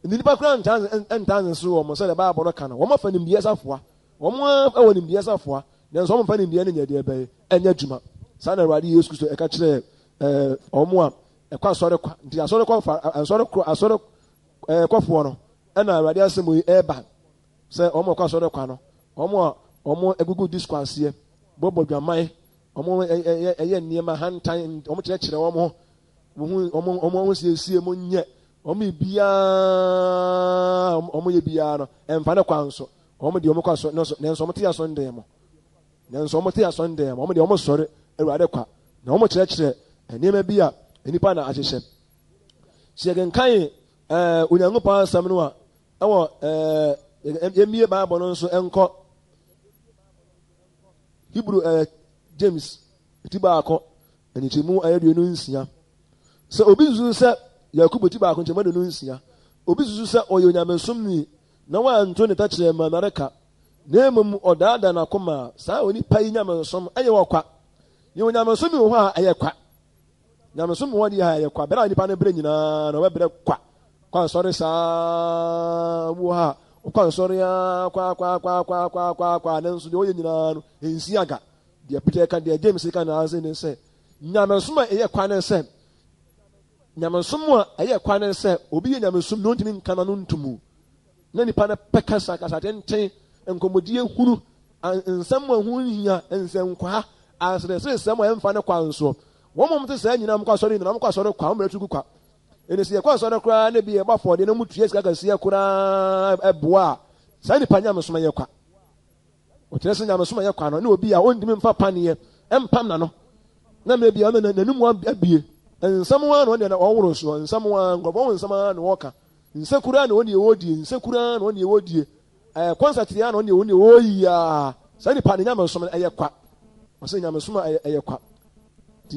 Nti nipa koraa ntaa ntaa nso wɔn sɛdeɛ Bible no ka no. Wɔn afa nimdeɛ safoa. Wɔn wɔ nimdeɛ safoa. Nanso wɔn mfa nimdeɛ no nyɛ deɛ ɛbɛyɛ ɛnyɛ adwuma. Saa na Awurade Yesu Kristo ɛka kyerɛɛ ɛɛ wɔn a ɛkɔ asɔre kwa. Nti asɔre kɔ fa asɔre kɔ asɔre ɛɛ kɔfoɔ no ɛna Awurade asɛm yi ɛreba sɛ wɔn a wɔkɔ asɔre kwa no, wɔn a wɔn agugu disco aseɛ, bɔbɔ dwaman, wɔn ɛyɛ ɛyɛ nneɛma hantan, wɔn kyerɛkyerɛ wɔn ho, wɔn wɔn wɔn ahosiesie mu nyɛ, wɔn biribiara wɔn yɛ biara no ɛmfa ne kwan so, wɔn deɛ wɔn kɔ asɔre nanso nanso wɔn te asɔre dan mu, nanso wɔn te asɔre dan mu, wɔn deɛ wɔn sɔre Awurade kwa, na wɔn kyerɛkyerɛ nneɛma bi a nnipa na ahyehyɛ. Sɛ yɛkenkan ɛɛ Onyankopɔn asɛm no a, ɛwɔ ɛɛ yɛmmie Bible no nso nkɔ Hebrew ɛɛ James ti baako nkyɛmu 26. Sɛ obi susu sɛ Yakobo ti baako nkyɛmu 26, obi susu sɛ ɔyɛ onyamesomni na wanto ne tɛkyerɛma nnareka, na mmom ɔdaadaa n'akoma a, saa onipa yi nyamesom ɛyɛ ɔkwa. Yɛ onyamesom bi wɔ hɔ a ɛyɛ kwa. Nyamesom mu hɔ deɛ ɛyɛ kwa. Berɛ a nipa no brɛ nyinaa na ɔbɛbrɛ kwa. Kɔ asɔre saa wɔ ha. Ɔkɔ asɔre ara kwa kwa kwa kwa kwa kwa kwa nanso deɛ ɔyɛ nyinaa no ɛnsi aga. Deɛ Peter ka deɛ James ka na ase ne sɛ nyamesom a ɛyɛ kwa ne sɛ nyamesom a ɛyɛ kwa ne sɛ obi yɛ nyamesom na ɔntumi nka n'ano ntomu na nipa no pɛ kasa kasa tenten nkɔmmɔdie hunu nsɛm a ɛho nhia, nsɛnkwaa, asereseresɛm a ɛmfa ne kwan soɔ. Wɔn a wɔte saa nyinaa wɔkɔ asɔre nyinaa wɔkɔ asɔre kwa, wɔn mmerɛ gu kwa. Ɛnni sɛ yɛkɔ asɔre koraa na bi yɛbɔ afɔdeɛ na wɔtua sika kɛseɛ koraa ɛboa a, saa nipa nyamesom yɛ kwa. Ɔkyerɛ sɛ nyamesom yɛ kwa no ne obi a ɔntumi mfa paneɛ mpam n'ano na mmerɛ bi a ɔno n'anum abie nsɛm ara na ɔne ɔworo soɔ nsɛm ara nkurɔfoɔ ho nsɛm ara na ɔka nsekura na ɔne ɔdie nsekura na ɔne ɔdie Ɛɛ kɔnsɛt yi ara na ɔne ɔne ɔyi a saa nipa ne nyamesom no ɛyɛ kwa. Ɔsɛ nyamesom a ɛyɛ ɛyɛ kwa. Nti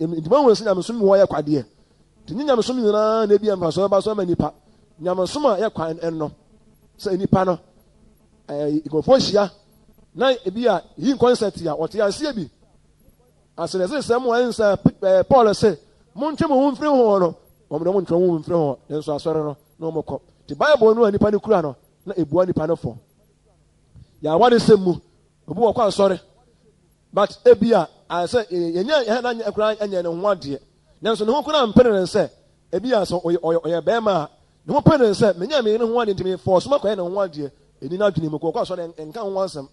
nti mo ahun sɛ nyamesom mu hɔ yɛ kwa deɛ. Nti nye nyamesom nyinaa na ebi mfasoɔ bɛba so ama nipa. Nyamesom a ɛyɛ kwa ɛno sɛ nipa no ɛɛ nkurɔfoɔ hyia na ebi a yi kɔnsɛt a ɔte aseɛ bi. Aseresesɛm a ɛnsɛ ɛɛ Paul se montwe mo ho mfiri ho no wɔn de wɔn ntwe wɔn ho mfiri ho nanso asɔre no na wɔkɔ. Nti Bible no a nipa no kura no, na ebua nipa no fɔ. Yɛn awaresɛm mu, obi wɔ kɔ asɔre, but ebi a ayɛ sɛ yɛnyɛ yɛn na nyɛ koraa nyɛ ne ho adeɛ. Nanso ne ho koraa mpene ne sɛ ebi a sɛ ɔyɛ ɔyɛ ɔyɛ bɛrima a ne ho pene ne sɛ menyɛ me yere ho adeɛ nti me fɔɔso ma kɔyɛ ne ho adeɛ. Ɛni n'adwene mu kɔ ɔkɔ asɔre nka ho asɛm.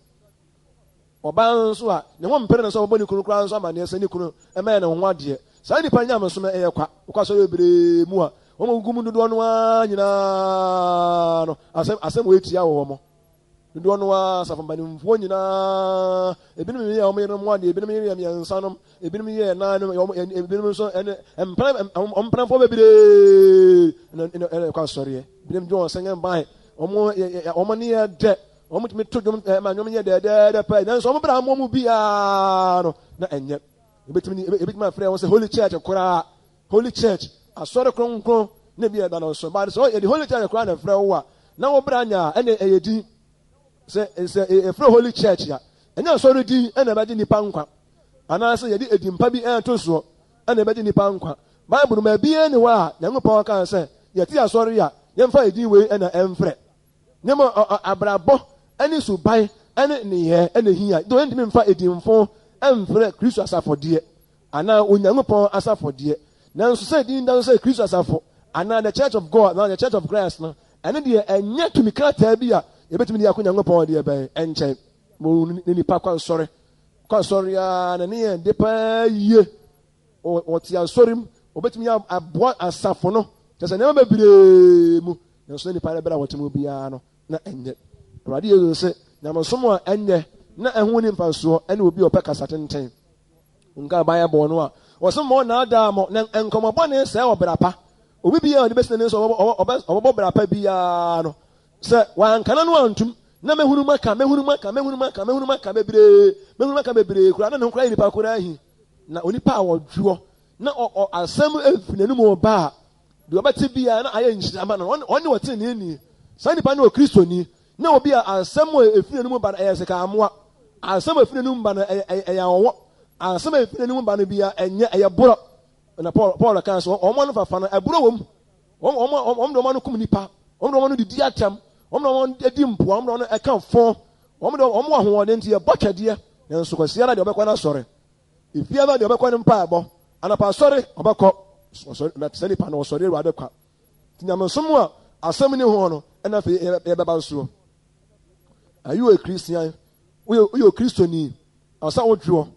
Ɔbaa nso a, ne ho mpere no sɛ ɔbɛbɔ ne kunu koraa nso amanneɛ sɛ ne kunu mmɛyɛ ne ho adeɛ. Saa nnipa no nyamesom no yɛ kwa. Wokɔ asɔre bebree mu a, wɔn a wɔgugu mu dodoɔ no ara nyinaa no, asɛm asɛm wei tia wɔn. Dodoɔ no ara, asafo mpanimfoɔ nyinaa, ebinom yɛ wɔn yerenom ho adeɛ, ebinom yɛ mmiɛnsa nom, ebinom yɛ nnan nom, wɔn ebinom nso ɛne mpena wɔn mpenafoɔ bebree na ɛna ɛkɔ asɔreɛ. Ebinom gye wɔn sɛngɛn ban, wɔn wɔn ne yɛ dɛ. Wɔtumi to dwom ma nnwom yɛ dɛɛdɛɛdɛ paa, nanso wɔn bra mmɔ mu biara no, na ɛnyɛ. Ebetumi ebetumi afrɛ wɔn sɛ Holy Church koraa, Holy Church, asɔre kronkron, na ebi ɛda no nso. But sɛ yɛde Holy Church koraa na ɛfrɛ wo a, na wo bra nya a, ɛnna ɛyɛ din. Sɛ sɛ ɛfrɛ Holy Church a, ɛnyɛ asɔre din na ɛbɛgye nnipa nkwa, anaasɛ yɛde edin pa bi ɛreto soɔ ɛna ɛbɛgye nnipa nkwa. Bible no baabiara nni hɔ a Nyankopɔn kaa sɛ yɛte asɔre a yɛmfa edin wei na ɛmfrɛ. Na mmom abrabɔ ne suban ne nneyɛɛ na ehia. Nti yɛntumi mfa edinfo mfrɛ Kristo asafo deɛ anaa Onyankopɔn asafo deɛ. Nanso sɛ edin da so sɛ Kristo asafo anaa The Church of God anaa The Church of Christ no, ɛno deɛ ɛnyɛ tumi krataa bi a yɛbɛtumi de akɔ Nyankopɔn deɛ bɛn nkyɛn. Mo ne nipa kɔ asɔre, kɔ asɔre ara na ne yɛn de paa yie. Ɔte asɔre mu, ɔbɛtumi aboa asafo no, kyerɛ sɛ nneɛma bebree mu. Nanso na nnipa no bere a wɔte mu biara no, na ɛnyɛ. Awurade Yesu se, Nyamesom a ɛnyɛ na ɛho nni mfasoɔ ne obi a ɔpɛ kasa tenten. Nka Bible no a, ɔse mma ɔnnaadaa mo, na nkɔmmɔ bɔne sɛe ɔbra pa. Obi biara a ɔde bɛsi n'ani so ɔbɛbɔ bra pa biara no, sɛ wanka n'ano antom, na mɛhunu maka, mɛhunu maka, mɛhunu maka, mɛhunu maka bebree, mɛhunu maka bebree koraa, na ne ho koraa yɛ nipa koraa ahi. Na onipa a ɔdwoɔ na asɛm mfiri n'anom reba a, Deɛ ɔbɛte biara na ayɛ nhyira ama no. Ɔne ɔteneneeni. Saa nipa no yɛ Kristoni. Na obi a asɛm a ɛfiri n'anom ba no ɛyɛ sekammoa. Asɛm a ɛfiri n'anom ba no ɛyɛ ɛyɛ awɔwɔ. Asɛm a ɛfiri n'anom ba no biara ɛnyɛ ɛyɛ borɔ. Na Paul Paul kaa sɛ wɔn ano fafa no ɛborɔ wɔ mu. Wɔn wɔn wɔn de wɔn ano kum nipa. Wɔn de wɔn ano didi atɛm. Wɔn de wɔn ano di mpoa. Wɔn de wɔn ano ɛka fo. Wɔn de wɔn wɔ ahoɔden nti yɛbɔ twɛdeɛ. Nanso Kwasiada deɛ ɔbɛkɔ n'asɔre. Efiada deɛ ɔbɛkɔ ne mpaebɔ, anapa asɔre ɔbɛkɔ, ɔsɔre na saa nipa no ɔsɔre Awurade kwa. Nti nyamesom a asɛm ni ho no ɛna afei yɛbɛba nsoɔ. Are you a Christian? Woyɛ woyɛ Kristoni, ɔsɛ wodwoɔ.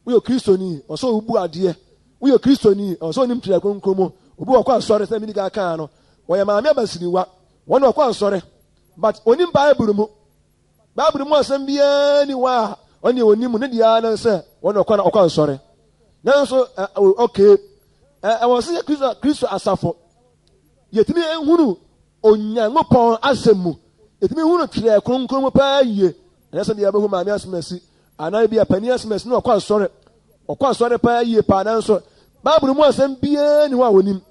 Woyɛ Kristoni, ɔsɛ wobu adeɛ. Woyɛ Kristoni, ɔsɛ onim twerɛ kronkron mu. Obi wɔkɔ asɔre sɛ mini kaa no, wɔyɛ maame abasiriwa. Wɔn wɔkɔ asɔre, but onim Bible mu. Bible mu asɛm biara nni hɔ a ɔne onim ne deɛ ara ne sɛ wɔn ɔkɔ na ɔkɔ nsɔre. Nanso okay, ɛwɔ sɛ yɛ Kristo Kristo asafo yɛtumi hunu Onyankopɔn asɛm mu, yɛtumi hunu twerɛ kronkron mu paa yie. Ɛnyɛ sɛ deɛ yɛbɛhu maame asɛm asi anaa ebi a panin asɛm asi na ɔkɔ asɔre, ɔkɔ asɔre paa yie paa nanso Bible mu asɛm biara nni hɔ a onim.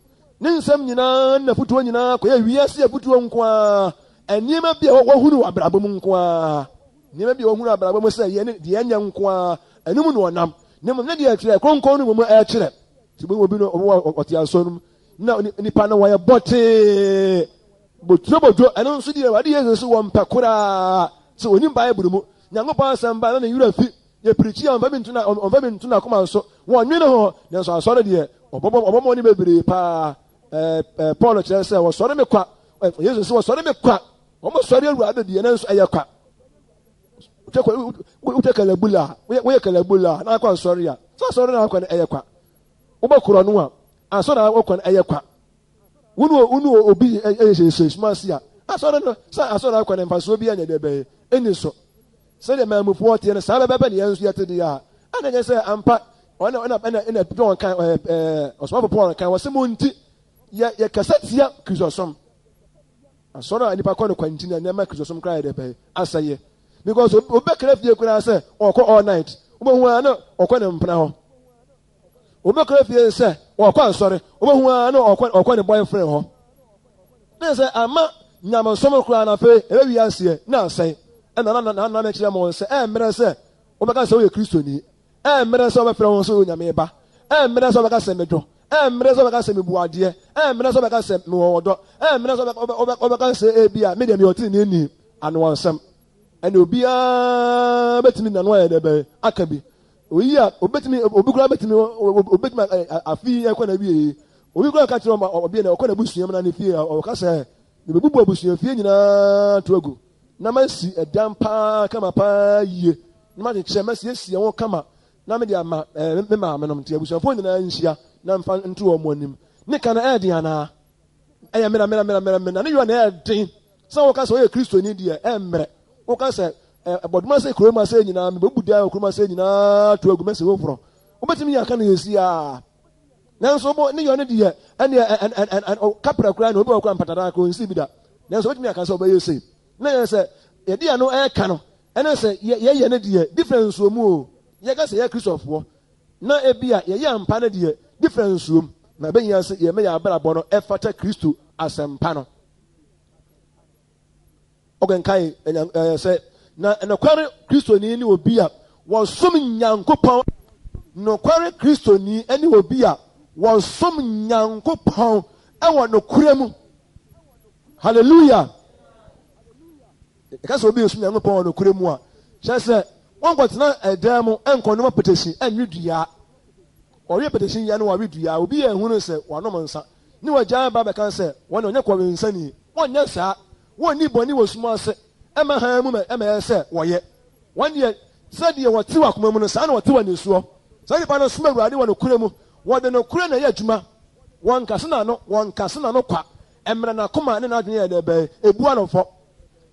Ne nsɛm nyinaa ne n'afotuo nyinaa kɔyɛ wiase afotuo nko ara, nneɛma bi a wahunu wɔ abrabɔ mu nko ara, nneɛma bi a wahunu abrabɔ mu sɛ yɛ ne deɛ ɛnyɛ nko ara, ɛno mu na ɔnam. Na mmom ne deɛ ɛkyerɛ kronkron no mmom ɛkyerɛ. Nti obi obi no ɔte asɔre mu na nipa no wɔyɛ bɔtee boturo bodwo, ɛno nso deɛ Awurade Yesu nso wɔmpɛ koraa sɛ onim Bible mu Nyankopɔn asɛm ba na ne werɛ fi. Yɛpirikyi a, ɔmfa bi nto na, ɔmfa bi nto n'akoma nso. Wɔnnwene ho, nanso asɔre deɛ, ɔbɔbɔ, ɔbɔ mmɔden bebree paa. Ɛɛ, ɛɛ, Paul kyerɛ sɛ, wɔsɔre me kwa. Yesu sɛ, wɔsɔre me kwa. Wɔsɔre Awurade deɛ, nanso ɛyɛ kwa. Wotwa kalabula a, woyɛ kalabula a, na akɔ asɔre a, sɛ asɔre na akɔ no ɛyɛ kwa. Wobɔ korɔ no a, asɔre a wokɔ no ɛyɛ kwa. Wo ne wo ne obi yɛ hyehyɛ suma ase a, asɔre no, sɛ asɔre akɔ no mfasoɔ bi anyɛ deɛ bɛyɛ, ɛni so. Sɛdeɛ manmufoɔ teɛ no, saa pɛpɛɛpɛ na yɛn nso yɛte deɛ a, ɛna ɛnyɛ sɛ ampa ɔna ɛna ɛna ɛna John kan ɛɛ ɛɛ ɔsomafo Paul kan wɔsɛ mo nti yɛ yɛkasa tia Kristosom. Asɔre a nipa kɔ no kwanti na nneɛma Kristosom koraa yɛ dɛ bɛyɛ asɛyɛ. Because obi bɛkra fie koraa sɛ ɔkɔ all night, wobɛhu ara na ɔkɔ ne mpena hɔ. Obi bɛkora fie sɛ ɔkɔ asɔre, wobɛhu ara na ɔkɔ ɔkɔ ne boyfriend hɔ. Ne sɛ ama nyamesom koraa na afei ɛbɛwi aseɛ na asɛe. Ɛna na na na mekyerɛ mo sɛ ɛmmerɛ sɛ wobɛka sɛ woyɛ Kristoni, ɛmmerɛ sɛ wobɛfrɛ wo sɛ woyɛ Onyame ba, ɛmmerɛ sɛ wobɛka sɛ medwo, ɛmmerɛ sɛ wobɛka sɛ mebu adeɛ, ɛmmerɛ sɛ wobɛka sɛ mewɔ ɔdɔ, ɛmmerɛ sɛ wobɛka sɛ ebi a me deɛ meyɛ ɔteneneeni. Anoansɛm. Ɛne obiara bɛtumi n'ano ayɛ dɛ bɛn aka bi. Oyi a obetumi obi koraa betumi obetumi afi yi ɛkɔ na wie yi. Obi koraa ka kyerɛ ɔma ɔbi na ɔkɔ n'abusua mu na ne fie ɔka sɛ mebebubu abusua fie nyinaa to agu na masi ɛdan paa kama paa yie na makyekyɛ masiesie ho kama na mede ama ɛɛ me maame nom nti abusuafoɔ nyinaa nhyia na mfa nto wɔn anim. Ne ka no ɛyɛ den anaa? Ɛyɛ mmerɛ mmerɛ mmerɛ mmerɛ mmerɛ na ne yɔ na ɛyɛ den sɛ woka sɛ woyɛ Kristoni deɛ ɛmmerɛ. Woka sɛ bɔdoma sɛ kurom ase nyinaa mebɛbu dan wɔ kurom ase nyinaa to agu mɛsi foforɔ. Wobɛtumi yɛ aka no yɛsi a. Nanso bo ne yɔ no deɛ ɛneɛ kaprɛ koraa na obi wɔ koraa mpatadaa koraa ɔnsi bi da. Nanso wobɛtumi aka sɛ wobɛyɛ sei. Na yɛ sɛ yɛde ano ɛreka no ɛne sɛ yɛyɛ no deɛ, difference wɔ mu o. Yɛka sɛ yɛyɛ Kristofoɔ na ebi a yɛyɛ ampa no deɛ, difference wɔ mu. Na ɛbɛhia sɛ yɛma yɛn abrabɔ no ɛfata Kristo asɛmpa no. Ɔkenkan ɛɛ sɛ, na nokware Kristoni ne obi a wɔsom Nyankopɔn. Nokware Kristoni ne obi a wɔsom Nyankopɔn wɔ nokorɛ mu. Hallelujah! Ɛka sɛ obi resom Nyankopɔn wɔ nokorɛ mu a, kyerɛ sɛ wɔnkɔtena ɛdan mu nkɔnom apɛtɛsi nwe dua. Ɔwe apɛtɛsi yɛ no wawe dua. Obi yɛ ehunu sɛ wanom nsa ne wagyae ba bɛka sɛ wɔn ɔnyɛ kɔwensani. Wɔnyɛ saa. Wɔnni bɔne wɔ sum ase mma hann mu ma ɛyɛ sɛ wɔyɛ. Wɔn deɛ, sɛdeɛ wɔte wɔ akoma mu no, saa na wɔte wɔ anisoɔ. Saa nnipa no som Awurade wɔ nokorɛ mu. Wɔde nokorɛ na ɛyɛ adwuma. Wɔnkase n'ano, wɔnkase n'ano kwa. Mmerɛ n'akoma ne n'adwene yɛ dɛ bɛn, ɛbua no fɔ.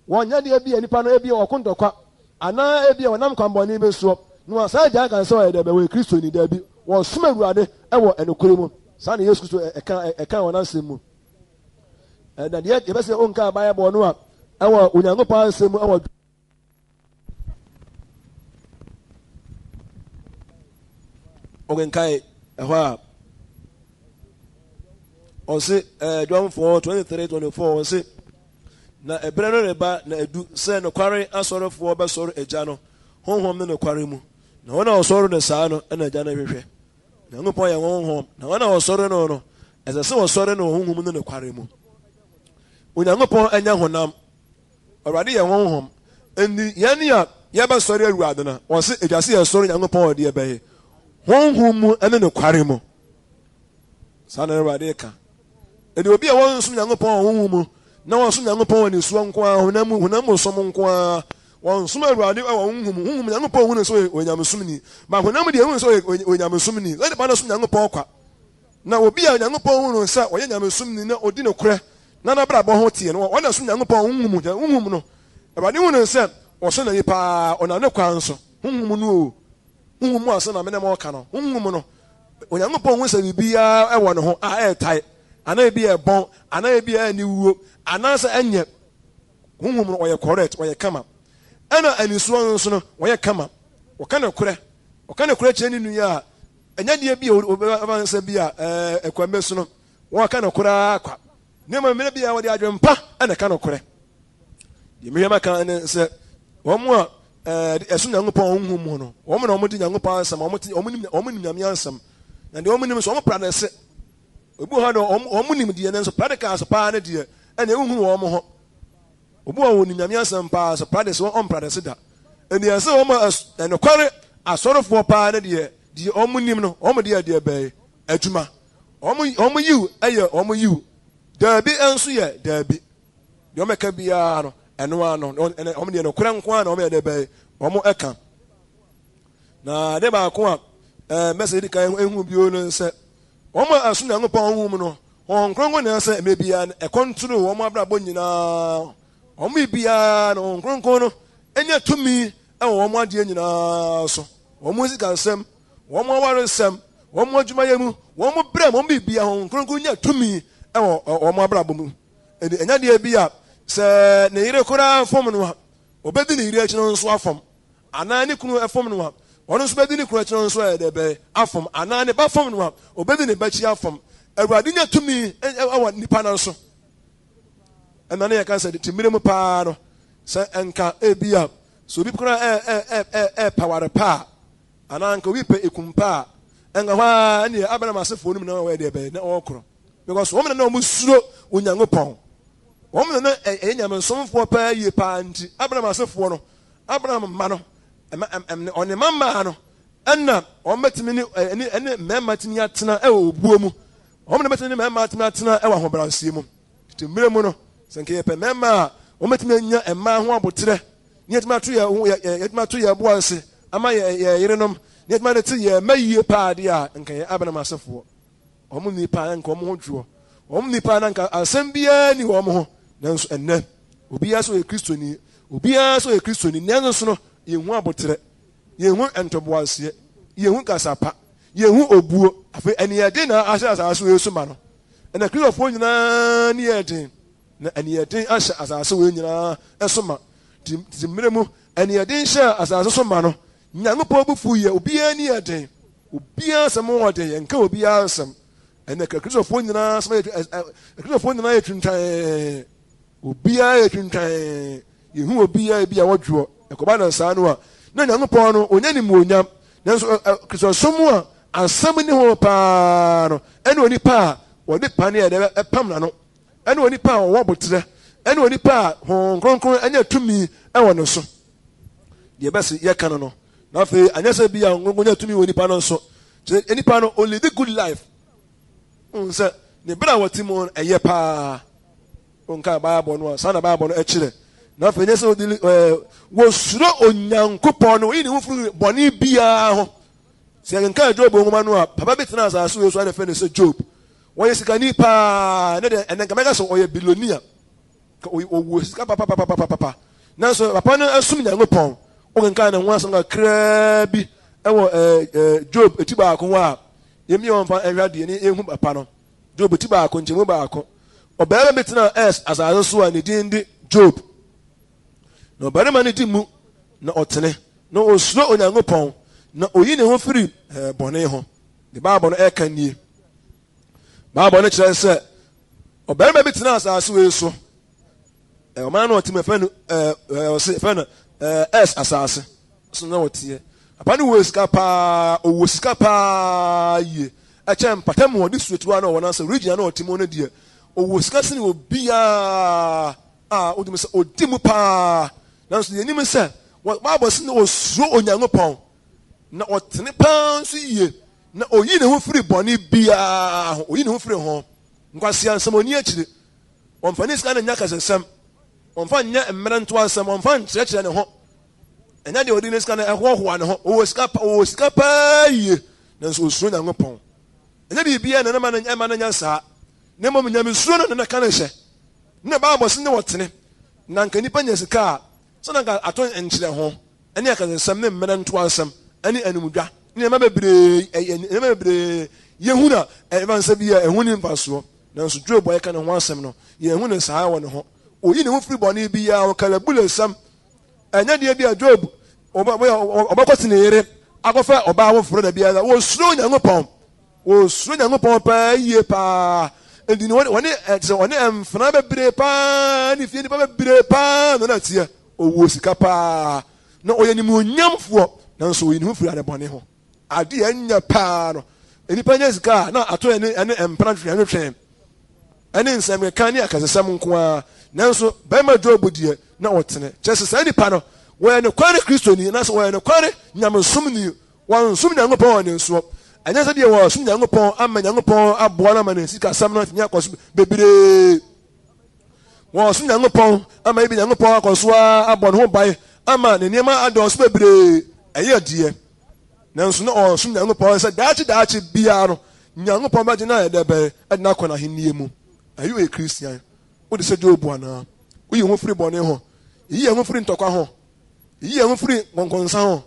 Wɔnyɛ deɛ ebia nnipa no ebia wɔko ntɔkwa anaa ebia wɔnam kwammɔne bi soɔ na wɔasan agyae aka sɛ wɔyɛ dɛ bɛn, wɔyɛ Kristoni. Dabi, wɔsom Awurade wɔ nokorɛ mu. Saa na Yesu Kristo ɛka ɛka wɔ n'asɛm mu. Na deɛ yɛbɛsɛ onkaa Bible no a ɛwɔ Onyankopɔn asɛm mu ɛwɔ Ɔkenkan ɛhɔ a ɔse ɛɛ John 4 23 24 ɔse na ɛberɛ no reba na edu sɛ nokware asɔrefoɔ bɛsɔre agya no honhom ne nokware mu na wɔn a wɔsɔre no saa no na agya no hwehwɛ. Nyankopɔn yɛ honhom na wɔn a wɔsɔre no no ɛsɛ sɛ wɔsɔre no wɔ honhom ne nokware mu. Onyankopɔn ɛnyɛ honam. Awurade yɛ Honhom. Enti yɛn a yɛbɛsɔre Awurade no, wɔse etwa sɛ yɛsɔre Nyankopɔn wɔ deɛ bɛyɛ honhom mu ne nokware mu. Saa na Awurade ka. Enti obi a wɔnsom Nyankopɔn wɔ honhom mu na wɔsom Nyankopɔn wɔ nisuo nko ara, honam mu, honam mu som nko ara, wɔnsom Awurade wɔ honhom mu. Honhom Nyankopɔn hu no sɛ ɔyɛ onyamesomni. Ba honam deɛ hu no sɛ ɔyɛ onyamesomni. Sɛ nipa no som Nyankopɔn kwa. Na obi a Nyankopɔn hu no sɛ ɔyɛ nyamesomni na odi nokorɛ na n'abrabɔ ho teɛ no, ɔno na ɛsom Nyankopɔn honhom mu. Honhom mu no, Awurade hu no sɛ ɔsɔ n'ani paa, ɔnam ne kwan so. Honhom mu no o, honhom mu asɛm na me ne mo reka no. Honhom mu no, Onyankopɔn hu sɛ biribiara wɔ ne ho a ɛretae, anaa ebi a ɛbɔn, anaa ebi a aniwuo, anaasɛ ɛnyɛ. Honhom no, ɔyɛ correct, ɔyɛ kama. Ɛna anisoɔ nso no, ɔyɛ kama. Ɔka nokorɛ. Ɔka nokorɛ kyerɛ ne nua a, ɛnyɛ deɛ bi a ɔbɛfa sɛ bi a ɛɛ ɛkwan bɛ so no, Wɔka nokorɛ ara kwa, na mmom mmerɛ biara wɔde adwempa na ɛka nokorɛ. Deɛ mehwɛ maka ne sɛ, wɔn a ɛsom Nyankopɔn honhom mu no, wɔn na wɔde Nyankopɔn asɛm, wɔn te, wɔn nim, wɔn nim Nyame asɛm. Na deɛ wɔn nim nso, wɔn pra no se. Obi wɔ hɔ deɛ, wɔn nim deɛ, nanso practicals paa ne deɛ, ɛna ɛnhunu wɔn ho. Obi wɔ hɔ, wɔnim Nyame asɛm paa, so practice, wɔn ɔmpra no se da. Ɛnni ɛsɛ wɔn a ɛnokware asɔrefoɔ paa ne deɛ, deɛ wɔn nim no, wɔn deɛ deɛ bɛyɛ adwuma. Wɔn wɔn yiw yɛ wɔn yiw, daabi nso yɛ daabi. Deɛ wɔbɛka biara no, ɛno ara no, wɔn deɛ nokorɛ nko ara na wɔyɛ dɛ bɛyɛ, wɔn ka. Na ade baako a ɛɛ mɛsɛ di kan ehu bio no sɛ, wɔn a ɛso Nyankopɔn honhom mu no, Honhom Kronkron na ɛsɛ mmerɛ biara no ɛkɔntoro wɔn abrabɔ nyinaa. Wɔn biribiara no, Honhom Kronkron no nya tumi wɔ wɔn adeɛ nyinaa so, wɔn sikasɛm, wɔn awaresɛm, wɔn adwumayɛ mu, wɔn brɛ mu, wɔn biribiara, Honhom Kronkron nya tumi wɔ wɔn abrabɔ mu. Ɛnti ɛnyɛ deɛ bi a sɛ ne yere koraa fom no a, ɔbɛdi ne yere akyi no nso afom, anaa ne kunu fom no a, ɔno nso bɛdi ne kunu akyi no nso ayɛ dɛ bɛyɛ afom, anaa ne ba fom no a, ɔbɛdi ne ba akyi afom. Awurade nya tumi wɔ nipa no so. Ɛna ne yɛka sɛ te mmerɛ mu paa no, sɛ nka ebi a, sɛ obi koraa ɛɛpɛ ware pa a, Anaa anka obi pɛ ekum pa a, anka hɔ ara ɛneɛ Abraham asefoɔ no mu na wɔyɛ deɛ bɛyɛ na wɔkorɔ. Because wɔn na na wɔn suro Onyankopɔn. Wɔn na na ɛyɛ nyamesomfoɔ paa yie paa nti Abraham asefoɔ no, Abraham mma no, ɔne mma mmaa no, ɛna wɔn bɛtumi ne ɛne ɛne mmarima tumi atena ɛwɔ obuo mu. Wɔn na bɛtumi ne mmarima atumi atena ɛwɔ ahobrɛaseɛ mu. Tete mmerɛ mu no, sɛ nka yɛpɛ mmarima a wɔbɛtumi anya mmaa ho aboterɛ ne yɛatumi ato yɛn ho yɛatumi ato yɛn bo ase ama yɛn yɛn yerenom ne yɛatumi adete yɛn mma yie paa deɛ a nka yɛn Abraham asefoɔ wɔn nni paa nka wɔn ho dwoɔ wɔn nni paa na nka asɛm biara ni wɔn ho nanso ɛnnɛ obiara sɛ ɔyɛ kristoni obiara sɛ ɔyɛ kristoni nanso so no yɛnhu aboterɛ yɛnhu ntoboaseɛ yɛnhu kasapa yɛnhu obuo afei ɛne na ahyɛ asase wei so ma no ɛna kristofoɔ nyinaa ne yɛ den Na aniɛden ahyɛ asase wei nyinaa so ma. Tete mmerɛ mu, aniɛden hyɛɛ asase so ma no, Nyankopɔn bo fuiɛ, obiara ani yɛ den, obiara asɛm wɔ den, yɛnka obiara asɛm. Ɛnɛ Kristofoɔ nyinaa asɛm yɛ, Kristofoɔ nyinaa yɛ twintwan, obiara yɛ twintwan, yɛhu obiara bi a wɔdwoɔ, ɛkɔba no saa no a, na Nyankopɔn no, ɔnya nimuonyam. Nanso Kristosom a asɛm ni ho paa no, ɛne onipa a wɔde pane a ɛpam n'ano, ɛne onipa a ɔwɔ aboterɛ, ɛne onipa a Honhom Kronkron anya tumi wɔ ne so. Deɛ ɛbɛse yɛka no no, na afei anyɛ sɛ bi a Honhom Kronkron nya tumi wɔ nipa no nso. Kyerɛ nipa no, ɔlidi good life. Wohu sɛ ne berɛ a wɔte mu no ɛyɛ paa. Wonka Bible no a, saa na Bible no ɛkyerɛ. Na afei nyɛ sɛ ɔdi ɛɛ wɔsuro Onyankopɔn no, oyi ne ho firi bɔne biara ho. Sɛ yɛkenkan Job nwoma no a, papa bi tena asase wei so a na ɛfɛ no sɛ Job. Ɔyɛ sikani paa, ne deɛ ɛnɛ nka mɛka sɛ ɔyɛ bilonia. Ɔwɔ sika papapapapapa. Nanso papa no som Nyankopɔn. Wokenkan ne ho asɛm kakraa bi wɔ ɛɛ Job eti baako hɔ a, yɛmmie wɔn mfa nhwɛ adeɛ ne yɛnhu papa no. Job ti baako nkyɛmu baako. Ɔbarima bi tenaa Es asase so a ne din de Job. Na ɔbarima no di mu, na ɔtene, na osuro Onyankopɔn, na oyi ne ho firi eh, bɔne ho. De Bible no ɛka nie. Bible no kyerɛ sɛ ɔbarima bi tenaa asase wei so. Ɔman no ɔte mu ɛfɛ no ɛɛ ɔse ɛfɛ no ɛɛ ɛs asase so na ɔteɛ. Papa no wɔ sika paa, ɔwɔ sika paa yie. Ɛkyɛ mpata mu ɔde suatuwa na ɔwɔ n'asɛ region na ɔte mu no deɛ ɔwɔ sika sene obiara a wotumi sɛ ɔdi mu paa. Nanso yɛnim sɛ Bible se na ɔsuro Onyankopɔn na ɔtene paa nso yie na ɔyi ne ho firi bɔne biara ho, ɔyi ne ho firi ho. Nkwasea nsɛm ɔnni akyire. Ɔmfa ne sika no nyɛ akɛsesɛm. Ɔmfa nyɛ mmerantoasɛm. Ɔmfa nkyerɛkyerɛ ne ho. Ɛnyɛ deɛ ɔde ne sika no ɛhoahoa ne ho. Ɔwɔ sika pa, ɔwɔ sika paa yie, nanso ɔsuro Nyankopɔn. Ɛnyɛ biribiara na ɛma no ɛma no nya saa, na mmom nyamesuro no na ɛka no hyɛ. Na Bible se ne ɔtene. Na anka nnipa nya sika a, sɛ na anka ato nkyerɛ ho, ne akɛsesɛm ne mmerantoasɛm ne animdwa ne nneɛma bebree, ɛyɛ nneɛma bebree yɛhu na ɛfa nsɛ bi a ɛho ni mfasoɔ. Nanso Job a yɛka ne ho asɛm no, yɛnhu no saa wɔ ne ho. Oyi ne ho firi bɔne biara ho, kalabulesɛm. Ɛnyɛ deɛ bi a Job ɔbɛkɔte ne yere akɔfa ɔbaa foforɔ da biara. Wɔsuro Onyankopɔn. Wɔsuro Nyankopɔn paa yie paa. Enti ne wɔne sɛ ɔne mfena bebree paa ne fie nipa bebree paa na na teɛ. Ɔwɔ sika paa. Na ɔyɛ nimuonyamfoɔ, nanso ɔyi ne ho firi adebɔne ho. Ade a ɛnyɛ paa no, nnipa nya sika a na ato ɛne ɛne mpena twetwɛntwetwɛn ɛne nsɛmkeka ne akɛsesɛm nko ara. Nanso barima Job deɛ, na ɔtene. Kyerɛ sɛ saa nipa no, wɔyɛ nokware Kristoni anaasɛ wɔyɛ nokware nyamesomni. Wɔnsom Nyankopɔn wɔ ne nsoɔ. Ɛnyɛ sɛ deɛ wɔsom Nyankopɔn ama Nyankopɔn aboa no ama ne sikasɛm no atumi akɔ so bebree. Wɔsom Nyankopɔn ama ebi Nyankopɔn akɔ so ara abɔ ne ho ban ama ne nneɛma adɔɔso bebree. Ɛyɛ deɛ. Nanso na ɔresom Nyankopɔn sɛ daakye daakye biara no, Nyankopɔn bɛgye no ayɛ dɛ bɛn de no akɔ n'ahenni mu. Ɛyɛ woyɛ Christian? Wode sɛ Job anaa? Woyi wo ho firi bɔne ho? Yeyi yɛn ho firi ntɔkwa ho? Yeyi yɛn ho firi nkɔnkɔnsa ho?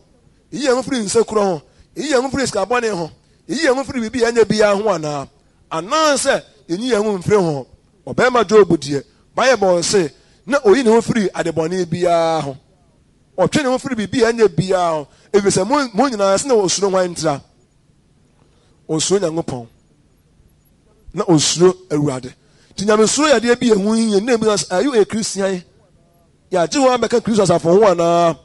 Yeyi yɛn ho firi nsekuro ho? Yeyi yɛn ho firi sikabɔne ho? Yeyi yɛn ho firi biribi a ɛnyɛ biara ho anaa? Anaasɛ yenyi yɛn ho mfiri ho? Ɔbarima Job deɛ, Bible se na oyi ne ho firi adebɔne biara ho. Ɔtwe ne ho firi biribi a ɛnyɛ biara ho, efisɛ mo, mo nyinaa sɛ na osuro hwan ntira? Osuro Nyankopɔn. Na osuro Awurade. Nti nyamesuro yɛ adeɛ bi a ɛho hia. Nna ebi sɛ, are you a Christian? Yɛagye wɔn abɛka Kristo asafo ho anaa?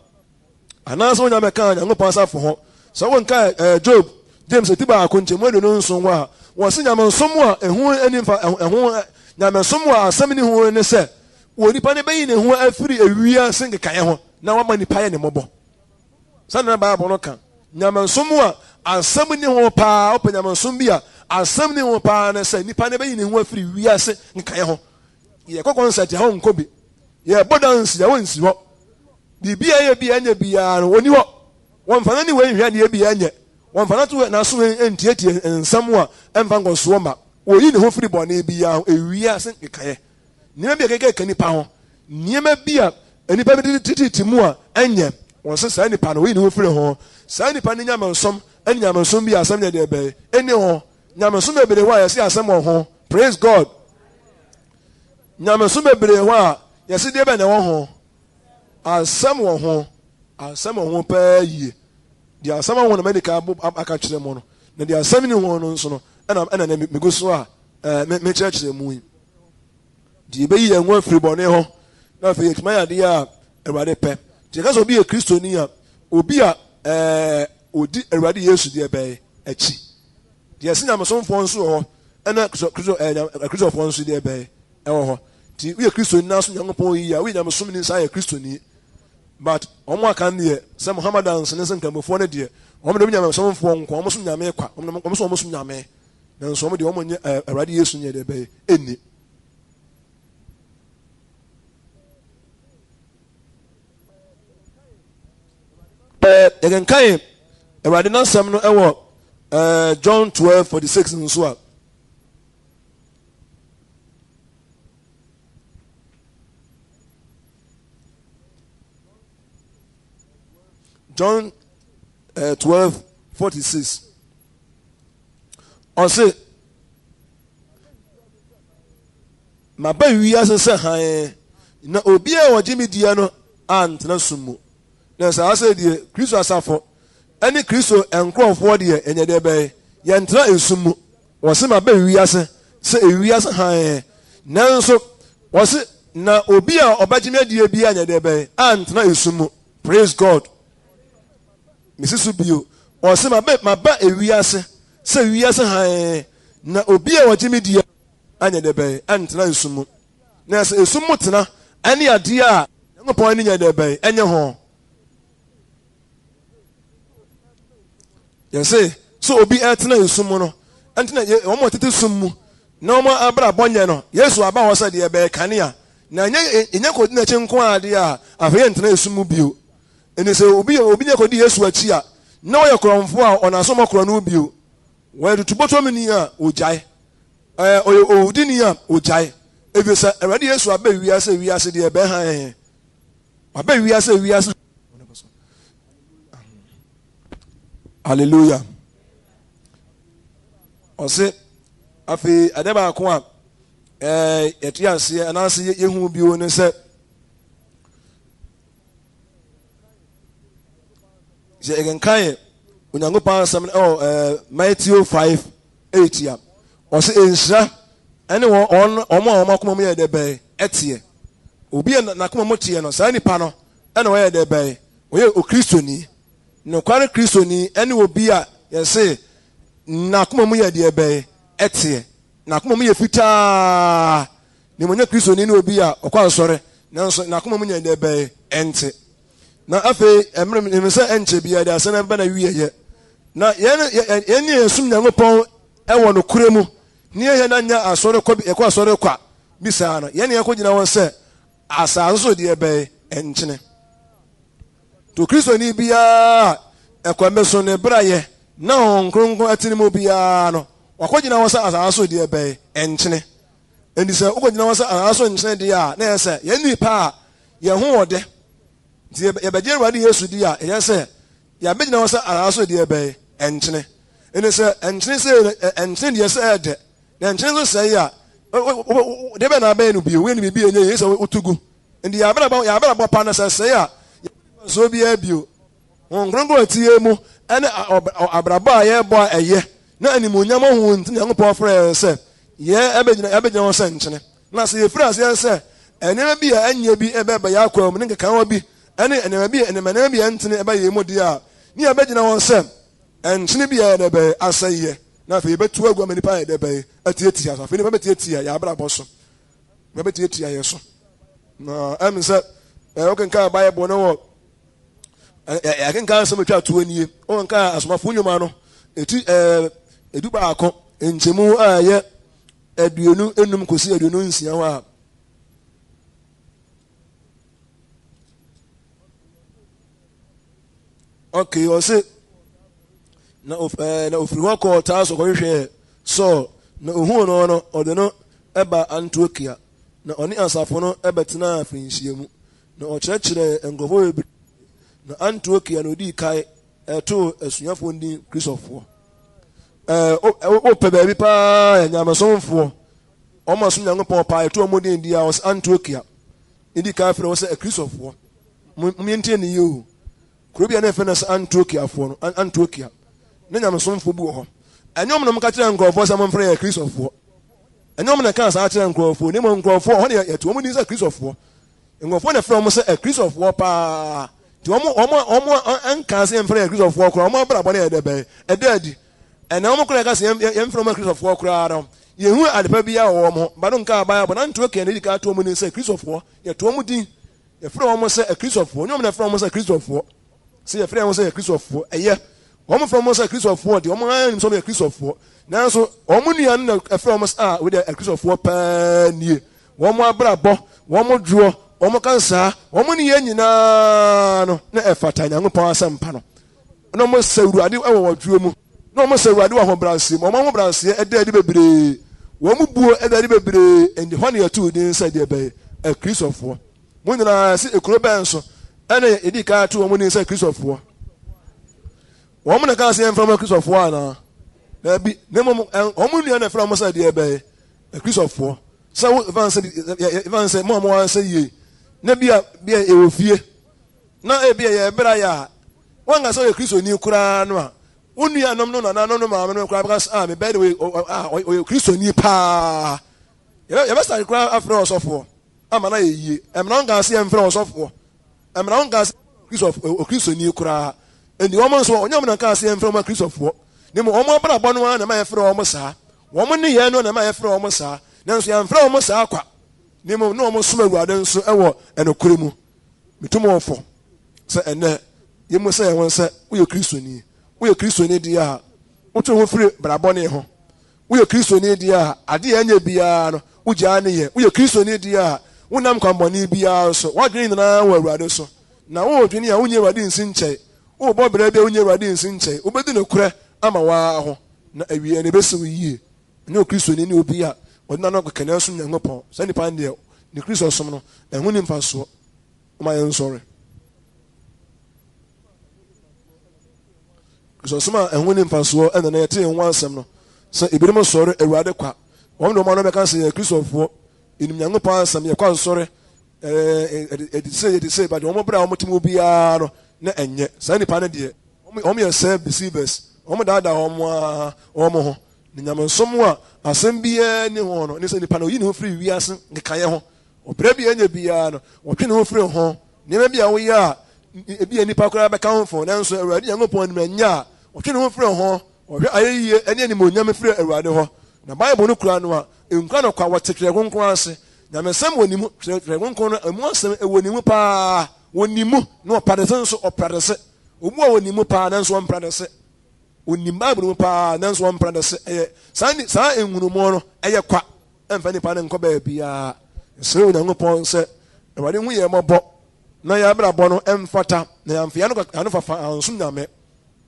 Anaasɛ wonya bɛka Nyankopɔn asafo ho? Sɛ wonka eh, Job, James ti baako nkyɛmu 27 ho a, wɔse nyamesom a ɛho ani mfa ɛho nyamesom a asɛm ni ho ne sɛ Onipa no bɛyi ne ho afiri ewiase nkekaeɛ ho na wama nipa ayɛ ne mmɔbɔ. Sɛdeɛ na Bible no ka, nyamesom a asɛm nni ho paa, wopɛ nyamesom bi a asɛm nni ho paa ne sɛ nipa no bɛyi ne ho afiri wiase nkekaeɛ ho. Yɛkɔ kɔnsɛt a ɔnkɔ bi, yɛbɔ dansi a ɔnsi hɔ, biribi a ɛyɛ bi a ɛnyɛ biara no ɔnni hɔ. Wɔmfa n'ani wei nhwɛ adeɛ bi a ɛnyɛ, wɔmfa n'ato n'aso wei ntietie nsɛm a ɛmfa nkɔsoɔ mma. Ɔyi ne ho firi bɔne biara ho, ewiase nkekaeɛ. Nneɛma bi a ɛkeka nnipa ho, nneɛma bi a nnipa bi de tete mu a ɛnyɛ wɔn sɛ saa nipa no oyi ne ho firi ho. Saa nipa no nyamesom ne nyamesom bi a asɛm yɛ deɛ bɛn ɛni ho. Nyamesom bebree hɔ a yɛsi asɛm wɔ ho. Praise God. Nyamesom bebree hɔ a yɛsi deɛ bɛn na ɛwɔ ho. Asɛm wɔ ho, asɛm wɔ ho paa yie. Deɛ asɛm wɔ ho na madi kan aka kyerɛ mo no, na deɛ asɛm nni ho no nso no, ɛna ɛna na megu so a ɛɛ mekyerɛkyerɛ mu yi. Deɛ yɛbɛyi yɛn ho afiri bɔne ho, na afei yɛatumi ayɛ adeɛ a Awurade pɛ. Nti yɛka sɛ obi yɛ Kristoni a, obi a ɛɛ ɔdi Awurade Yesu deɛ bɛyɛ akyi. Deɛ ɛsɛ nyamesomfoɔ nso wɔ hɔ, ɛna Kristo ɛɛ Kristofoɔ nso deɛ bɛyɛ ɛwɔ hɔ. Nti woyɛ Kristoni na so Nyankopɔn yi a, woyɛ nyamesomni nsa yɛ Kristoni. But wɔn aka no deɛ sɛ Mohammedans ne sɛ nkramofoɔ no deɛ, wɔn deɛ wɔn nyamesomfoɔ nko, wɔn som nyame kwa, wɔn so wɔn som nyame. Nanso wɔn deɛ wɔn nyɛ ɛɛ Awurade Yesu nyɛ deɛ bɛyɛ ɛnni. Ɛɛ yɛkenkan Awurade n'asɛm no ɛwɔ ɛɛ John 12:46 nso a. John 12:46 Ɔse, Maba wiase sɛ hann, na obi a ɔgye me diɛ no antena sum mu. Na saa sɛ deɛ Kristo asafo ne Kristo nkurɔfoɔ deɛ ɛnyɛ deɛ bɛyɛ, yɛntena esum mu. Wɔse maba wiase sɛ ewiase hann, nanso wɔse na obi a ɔbɛgye me adie biara nyɛ deɛ bɛyɛ antena esum mu. Praise God. Mesi so bio, ɔse maba maba ewiase sɛ wiase hann, na obi a ɔgye me die anyɛ deɛ bɛyɛ antena esum mu. Na sɛ esum mu tena ɛne adeɛ a Nyankopɔn ani nyɛ deɛ bɛyɛ ɛnyɛ ho. Yɛse sɛ obi ɛtena esum mu no, ɛntena wɔn a wɔtete sum mu na wɔn abrabɔ nyɛ no, Yesu aba hɔ sɛ deɛ ɛbɛyɛ kanea, na ɛnyɛ ɛnyɛ kɔdi n'akyi nko adeɛ a, afei yɛntena esum mu bio. Enti sɛ obi yɛ obi nya kɔdi Yesu akyi a, na ɔyɛ korɔmfoɔ a, ɔnanso mmɔ korɔno bio. Ɔyɛ tutubɔtɔmni a, ɔgyae. Ɛɛ, ɔyɛ owudini a, ɔgyae. Ɛfiri sɛ Awurade Yesu aba wiase, wiase deɛ ɛbɛhan yɛn. Waba wiase, wiase. Hallelujah. Ɔse, afei adeɛ baako a ɛɛ yɛte aseɛ anaasɛ yɛhu bio ne sɛ Sɛ yɛkenkan Onyankopɔn asɛm no wɔ ɛɛ Matthew 5 8 a, ɔsɛ nhyira ɛne wɔn wɔn a wɔn akoma mu yɛ dɛ bɛn ɛteɛ. Obi a n'akoma mu teɛ no, saa nipa no ɛna ɔyɛ dɛ bɛn, ɔyɛ okristoni. Nokware kristoni ɛne obi a yɛse n'akoma mu yɛ deɛ bɛn ɛteɛ. N'akoma mu yɛ fitaa. Na mmom ɔnyɛ Kristoni ne obi a ɔkɔ asɔre nanso n'akoma mu nyɛ dɛ bɛn ɛnte. Na afei mmerɛ menim sɛ ɛnkyɛ biara de asɛm ɛbɛba n'awieɛ. Na yɛn yɛn ne yɛn som Nyankopɔn ɛwɔ nokorɛ mu ne yɛn na nyɛ asɔre kɔ yɛkɔ asɔre kwa bi saa no, yɛn ne yɛkɔ gyina hɔ sɛ asaase so deɛ bɛn ɛnkyene. To Kristoni biara ɛkwan bɛ so ne brayɛ na Honhom Kronkron ɛte ne mu biara no, wakɔ gyina hɔ sɛ asaase so deɛ bɛn ɛnkyene. Enti sɛ wokɔgyina hɔ sɛ anaa so nkyene deɛ a, na ɛyɛ sɛ yɛn nnipa a yɛn ho wɔ dɛ. Nti yɛbɛgye Awurade Yesu di a, ɛyɛ sɛ yɛabɛgyina hɔ sɛ anaa so deɛ bɛn nkyene. Enti sɛ nkyene sɛ nkyene deɛ sɛ ɛyɛ dɛ, na nkyene nso sɛe a, deɛ bɛn na abɛyɛ no bio? Woyɛ no biribi a ɛnyɛ yie sɛ woto gu. Enti yɛn abrabɔ pa no sɛ sɛe a, yɛn mfasoɔ biara bio. Honhom Kronkron a ɛte yɛn mu ne abrabɔ a yɛbɔ a ɛyɛ na animuonyam ho nti Nyankopɔn frɛ yɛn sɛ yɛbɛgyina yɛbɛgyina hɔ sɛ nkyene. Na sɛ yɛfiri aseɛ sɛ nneɛma bi a ɛnyɛ bi ɛbɛba yɛn akwan mu ne nkekawa bi ne nneɛma bi nneɛma nneɛma bi a ɛntene ɛba yɛn mu deɛ a, ne yɛbɛgyina hɔ sɛ nkyene bi a ɛyɛ dɛ bɛyɛ asɛeɛ na afei yɛbɛtu agu ama nipa ayɛ dɛ bɛyɛ atiatia so. Afei nipa bɛtiatia yɛn abrabɔ so. Nipa bɛtiatia yɛn so. Na ɛm sɛ wokenkan Bible no wɔ yɛkenkan asɛm atwa toɔ nie. Wokenkan asomafo nnwuma no ɛti 11 nkyɛmu a ɛyɛ 25 kɔsi 26 hɔ a, okay, ɔse na of na ofiri hɔ kɔɔ Tarso kɔhwehwɛɛ Saul, na ohuu no no, ɔde no ba Antiokia, na ɔne asafo no bɛtenaa afirinhyia mu. Na ɔkyerɛkyerɛɛ nkurɔfoɔ bebree, na Antiokia na odii kae too asuafoɔ no din Kristofoɔ. Ɛɛ wopɛ baabi paa yɛ nyamesomfoɔ, wɔn asom Nyankopɔn paa, yɛto wɔn din di a wɔsɛ Antiokia. Ne di kan frɛ wɔ sɛ Akristofoɔ. Momyɛntie ne yie o. Kuro bi a na yɛfrɛ no sɛ Antiokiafoɔ no, Antiokia, na nyamesomfoɔ bi wɔ hɔ. Ɛnyɛ wɔn na wɔka kyerɛɛ nkurɔfoɔ sɛ momfrɛ yɛn Kristofoɔ. Ɛnyɛ wɔn na ɛkaa saa kyerɛɛ nkurɔfoɔ, na mmom nkurɔfoɔ hɔ na yɛte wɔn din sɛ Kristofoɔ. Nkurɔfoɔ na ɛfrɛ wɔn sɛ Akristofoɔ paa. Nti wɔn wɔn wɔn ankaa sɛ yɛmfrɛ yɛn Akristofoɔ koraa, wɔn abrabɔ no yɛ dɛ bɛn? Ɛda adi. Ɛnna wɔn koraa ɛka sɛ yɛmfrɛ wɔn Akristofoɔ koraa no, yɛnhu adepa biara wɔ wɔn ho. Ba no nkaa Bible na Antiokia na ɛdi kan to wɔn din sɛ Kristofoɔ. Yɛto wɔn din. Yɛfrɛ wɔn sɛ Akristofoɔ. Nyɛ wɔn na ɛfrɛ wɔn sɛ Akristofoɔ. Sɛ yɛfrɛ yɛn ho sɛ Akristofoɔ, ɛyɛ. Wɔn frɛ wɔn sɛ Akristofoɔ deɛ, wɔn ara nim sɛ wɔn yɛ Akristofoɔ. Nanso wɔn nua no na ɛfrɛ wɔn sɛ, ah, wei deɛ Akristofoɔ paa nie. Wɔn abrabɔ, wɔn dwoɔ, wɔn kansaa, wɔn nneyɛɛ nyinaa no, na ɛfata Nyankopɔn asɛmpa no. Na wɔn sɛ Awurade wɔ wɔn dwoɔ mu. Na wɔn sɛ Awurade wɔ ahobrɛaseɛ mu. Wɔn ahobrɛaseɛ ɛda adi bebree. Wɔn mu buo ɛda adi bebree. Enti hɔ na yɛtoo din sɛ deɛ bɛyɛ Akristofoɔ. Mo nyinaa se ekuro bɛn so ɛna yɛdi kan ato wɔn din sɛ Akristofoɔ? Wɔn na kaa sɛ yɛmfrɛ wɔn Akristofoɔ anaa? Daabi, na mmom wɔn nua na ɛfrɛ wɔn sɛ deɛ bɛyɛ Akristofoɔ. Sɛ wo ɛfan sɛ ɛfan sɛ mo a mo ansɛ yie na bi a bi a ɛwɔ fie na ebi a yɛ bra yɛ a wɔn nka sɛ ɔyɛ Kristoni koraa no a wo nuanom no nananom no maame no koraa bɛka sɛ ah mebɛyɛ de ɔyɛ ɔyɛ Kristoni paa yɛbɛsan koraa afrɛ ɔsɔfoɔ ama no ayɛ yie. Ɛmmra wo nka sɛ yɛmfrɛ ɔsɔfoɔ. Ɛmmra wo nka sɛ Okristoni koraa. Enti wɔn nso, ɔnyɛ wɔn na nka sɛ yɛmfrɛ wɔn Akristofoɔ. Na mmom wɔn abrabɔ no ara na ɛma yɛfrɛ wɔn saa. Wɔn nneyɛɛ no na ɛma yɛfrɛ wɔn saa. Nanso yɛamfrɛ wɔn saa kwa. Na mmom na wɔsom Awurade nso wɔ nokorɛ mu. Metu mo fo sɛ ɛnnɛ yɛmmisa yɛn ho sɛ, woyɛ Kristoni? Woyɛ Kristoni deɛ a, wotwe wo ho firi bra bɔne ho. Woyɛ Kristoni deɛ a, adeɛ a ɛnyɛ biara no, wogyaa ne yɛ. Woyɛ Kristoni deɛ a, wonnam kwammɔne biara so. W'adwene nyinaa wɔ Awurade so. Na woredwene a, wonnyi Awurade nsi nkyɛe. Worebɔ bra bi a, wonnyi Awurade nsi nkyɛe. Wobɛdi nokorɛ ama wo ara ho, na awieɛ no, ɛbɛsi wo yie. Ɛnyɛ Okristoni ne obi a ɔde n'ano kɛkɛ na ɛsom Nyankopɔn. Saa nipa no deɛ, ne Kristosom no, ɛho nni mfasoɔ. Momma yɛnsɔre. Kristosom a ɛho nni mfasoɔ ɛna na yɛte yɛn ho asɛm no sɛ ebinom sɔre Awurade kwa. Wɔn de wɔn ano bɛka sɛ yɛyɛ Kristofoɔ, yɛnim Nyankopɔn asɛm, yɛkɔ asɔre, ɛde sei yɛde sei, but wɔn berɛ a wɔte mu biara no na ɛnyɛ. Saa nnipa no deɛ, wɔn yɛ self deceivers, wɔn daadaa wɔn ara wɔn ho. Na nyamesom a asɛm biara nni ho no ne sɛ nipa no oyi ne ho firi wiase nkekaeɛ ho. Ɔbrɛ bi a ɛnyɛ biara no, wɔtwe ne ho firi ho. Nneɛma bi a woyɛ a ebia nnipa koraa bɛka ho fo, nanso Awurade Nyankopɔn anim ɛnyɛ a, wɔtwe ne ho firi ho. Wɔhwɛ ayɛyie ne animuonyam firi Awurade hɔ. Na Bible no kura no a, ɛnkura no kwa. Wɔte Twerɛ Kronkron ase. Nyamesɛm wɔ ne mu. Twerɛ Kronkron no, ɛmu asɛm ɛwɔ ne mu paa. Wɔ ne mu, na ɔpradese nso, ɔpradese. Obu a wɔ ne mu paa, nanso ɔmpradese. Ɔnim Bible mu paa, nanso ɔmpradese. Ɛyɛ saa, saa nhunumu no, ɛyɛ kwa. Ɛmfa nnipa no nkɔ baabiara. Yɛsrɛ Onyankopɔn sɛ Awurade nhu yɛn mmɔbɔ na yɛn abrabɔ no mfata na yɛamfa yɛn ano fafa ansom Nyame.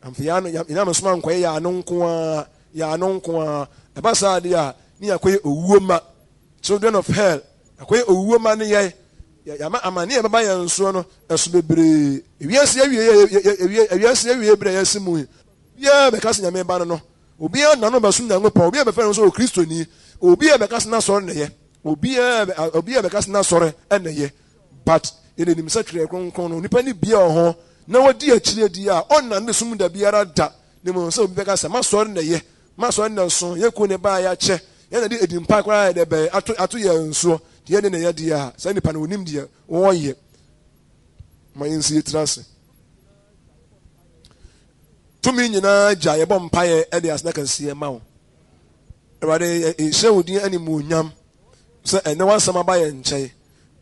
Amfa yɛn ano yɛn nyamesom ankɔyɛ yɛn ano nko ara, yɛn ano nko ara. Ɛba saa deɛ a, ne yɛakɔyɛ owuo ma. Children of hell. Yɛakɔyɛ owuo ma ne yɛn. Yɛama amane a ɛbɛba yɛn soɔ no ɛso bebree. Ewiase awie ewiase awie berɛ a yɛasi mu yi, obiara bɛka sɛ Nyame ba no no. Obiara nna no bɛsom Nyankopɔn, obiara bɛfrɛ ne ho sɛ Okristoni, obiara bɛka sɛ n'asɔre na ɛyɛ, obiara obiara bɛka sɛ n'asɔre na ɛyɛ. But yɛn nim sɛ Twerɛ Kronkron no, nipa no bia wɔ ho na wadi akyire di a ɔnna ne som da biara da. Ne mu sɛ obi bɛka sɛ m'asɔre na ɛyɛ, m'asɔre na ɛso, yɛn kuo na ɛbaa yɛakyɛ, yɛn na de edin pa koraa yɛ dɛ bɛn ato ato yɛn soɔ, deɛ yɛn de na ɛyɛ deɛ a, saa nipa no onim deɛ ɔreyɛ. Ma yɛnsi yɛn tiri ase. Tumi nyinaa gya yɛbɔ mpaeɛ de asena kɛseɛ ma wo. Awurade yɛhyɛ wo din animuonyam sɛ ɛnɛ w'asɛm aba yɛn nkyɛn.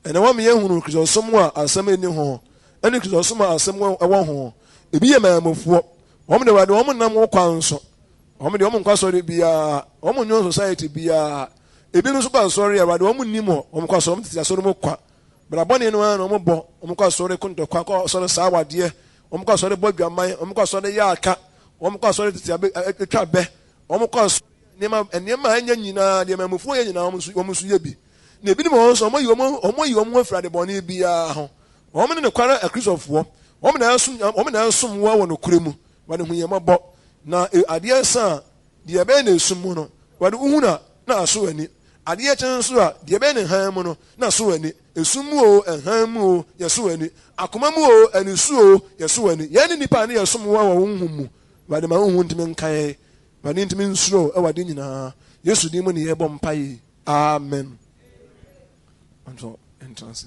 Ɛnɛ wama yɛhunu Kristosom a asɛm nni ho ɛne Kristosom a asɛm wɔ ho. Ebi yɛ maamufoɔ. Wɔn de Awurade wɔn nam wo kwan so. Wɔn de wɔn nkɔ asɔre biara. Wɔn nyɛ society biara. Ebinom nso kɔ asɔre Awurade wɔn nnim hɔ. Wɔn kɔ asɔre wɔn tete asɔre mu kwa. Bra bɔne no ara na wɔn bɔ. Wɔn kɔ asɔre ko ntɔkwa kɔ asɔre saa awadeɛ. Wɔn kɔ asɔre bɔ adwaman, wɔn kɔ asɔre yɛ aka, wɔn kɔ asɔre tete abɛ atwa bɛ, wɔn kɔ asɔre nneɛma nneɛma a ɛnyɛ nyinaa, deɛ mmamufoɔ yɛ nyinaa wɔn nso wɔn nso yɛ bi. Na ebinom wɔ hɔ nso wɔn ayi wɔn wɔn ayi wɔn ho afiri adebɔne biara ho. Wɔn ne nokware akristofoɔ. Wɔn na ɛsom wɔn na ɛsom woɔ wɔ nokorɛ mu. Wɔde hu yɛn mmɔbɔ. Na adeɛ sa a, deɛ ɛbɛyɛ na esum mu no, wɔde wohu na na aso ani. Adeɛ kye nso a, deɛ ɛbɛyɛ ne hann mu no, na so w'ani. Esum mu oo, hann mu oo, yɛso w'ani. Akoma mu oo, anisu oo, yɛso w'ani. Yɛn ne nnipa a ne yɛsom wo wɔ honhom mu. Awurade ma honhom ntumi nka yɛn. Awurade ntumi nsuro wo wɔ ade nyinaa. Yesu din mu ne yɛbɔ mpaeɛ yi. Amen. Ɔntɔ ntra ase.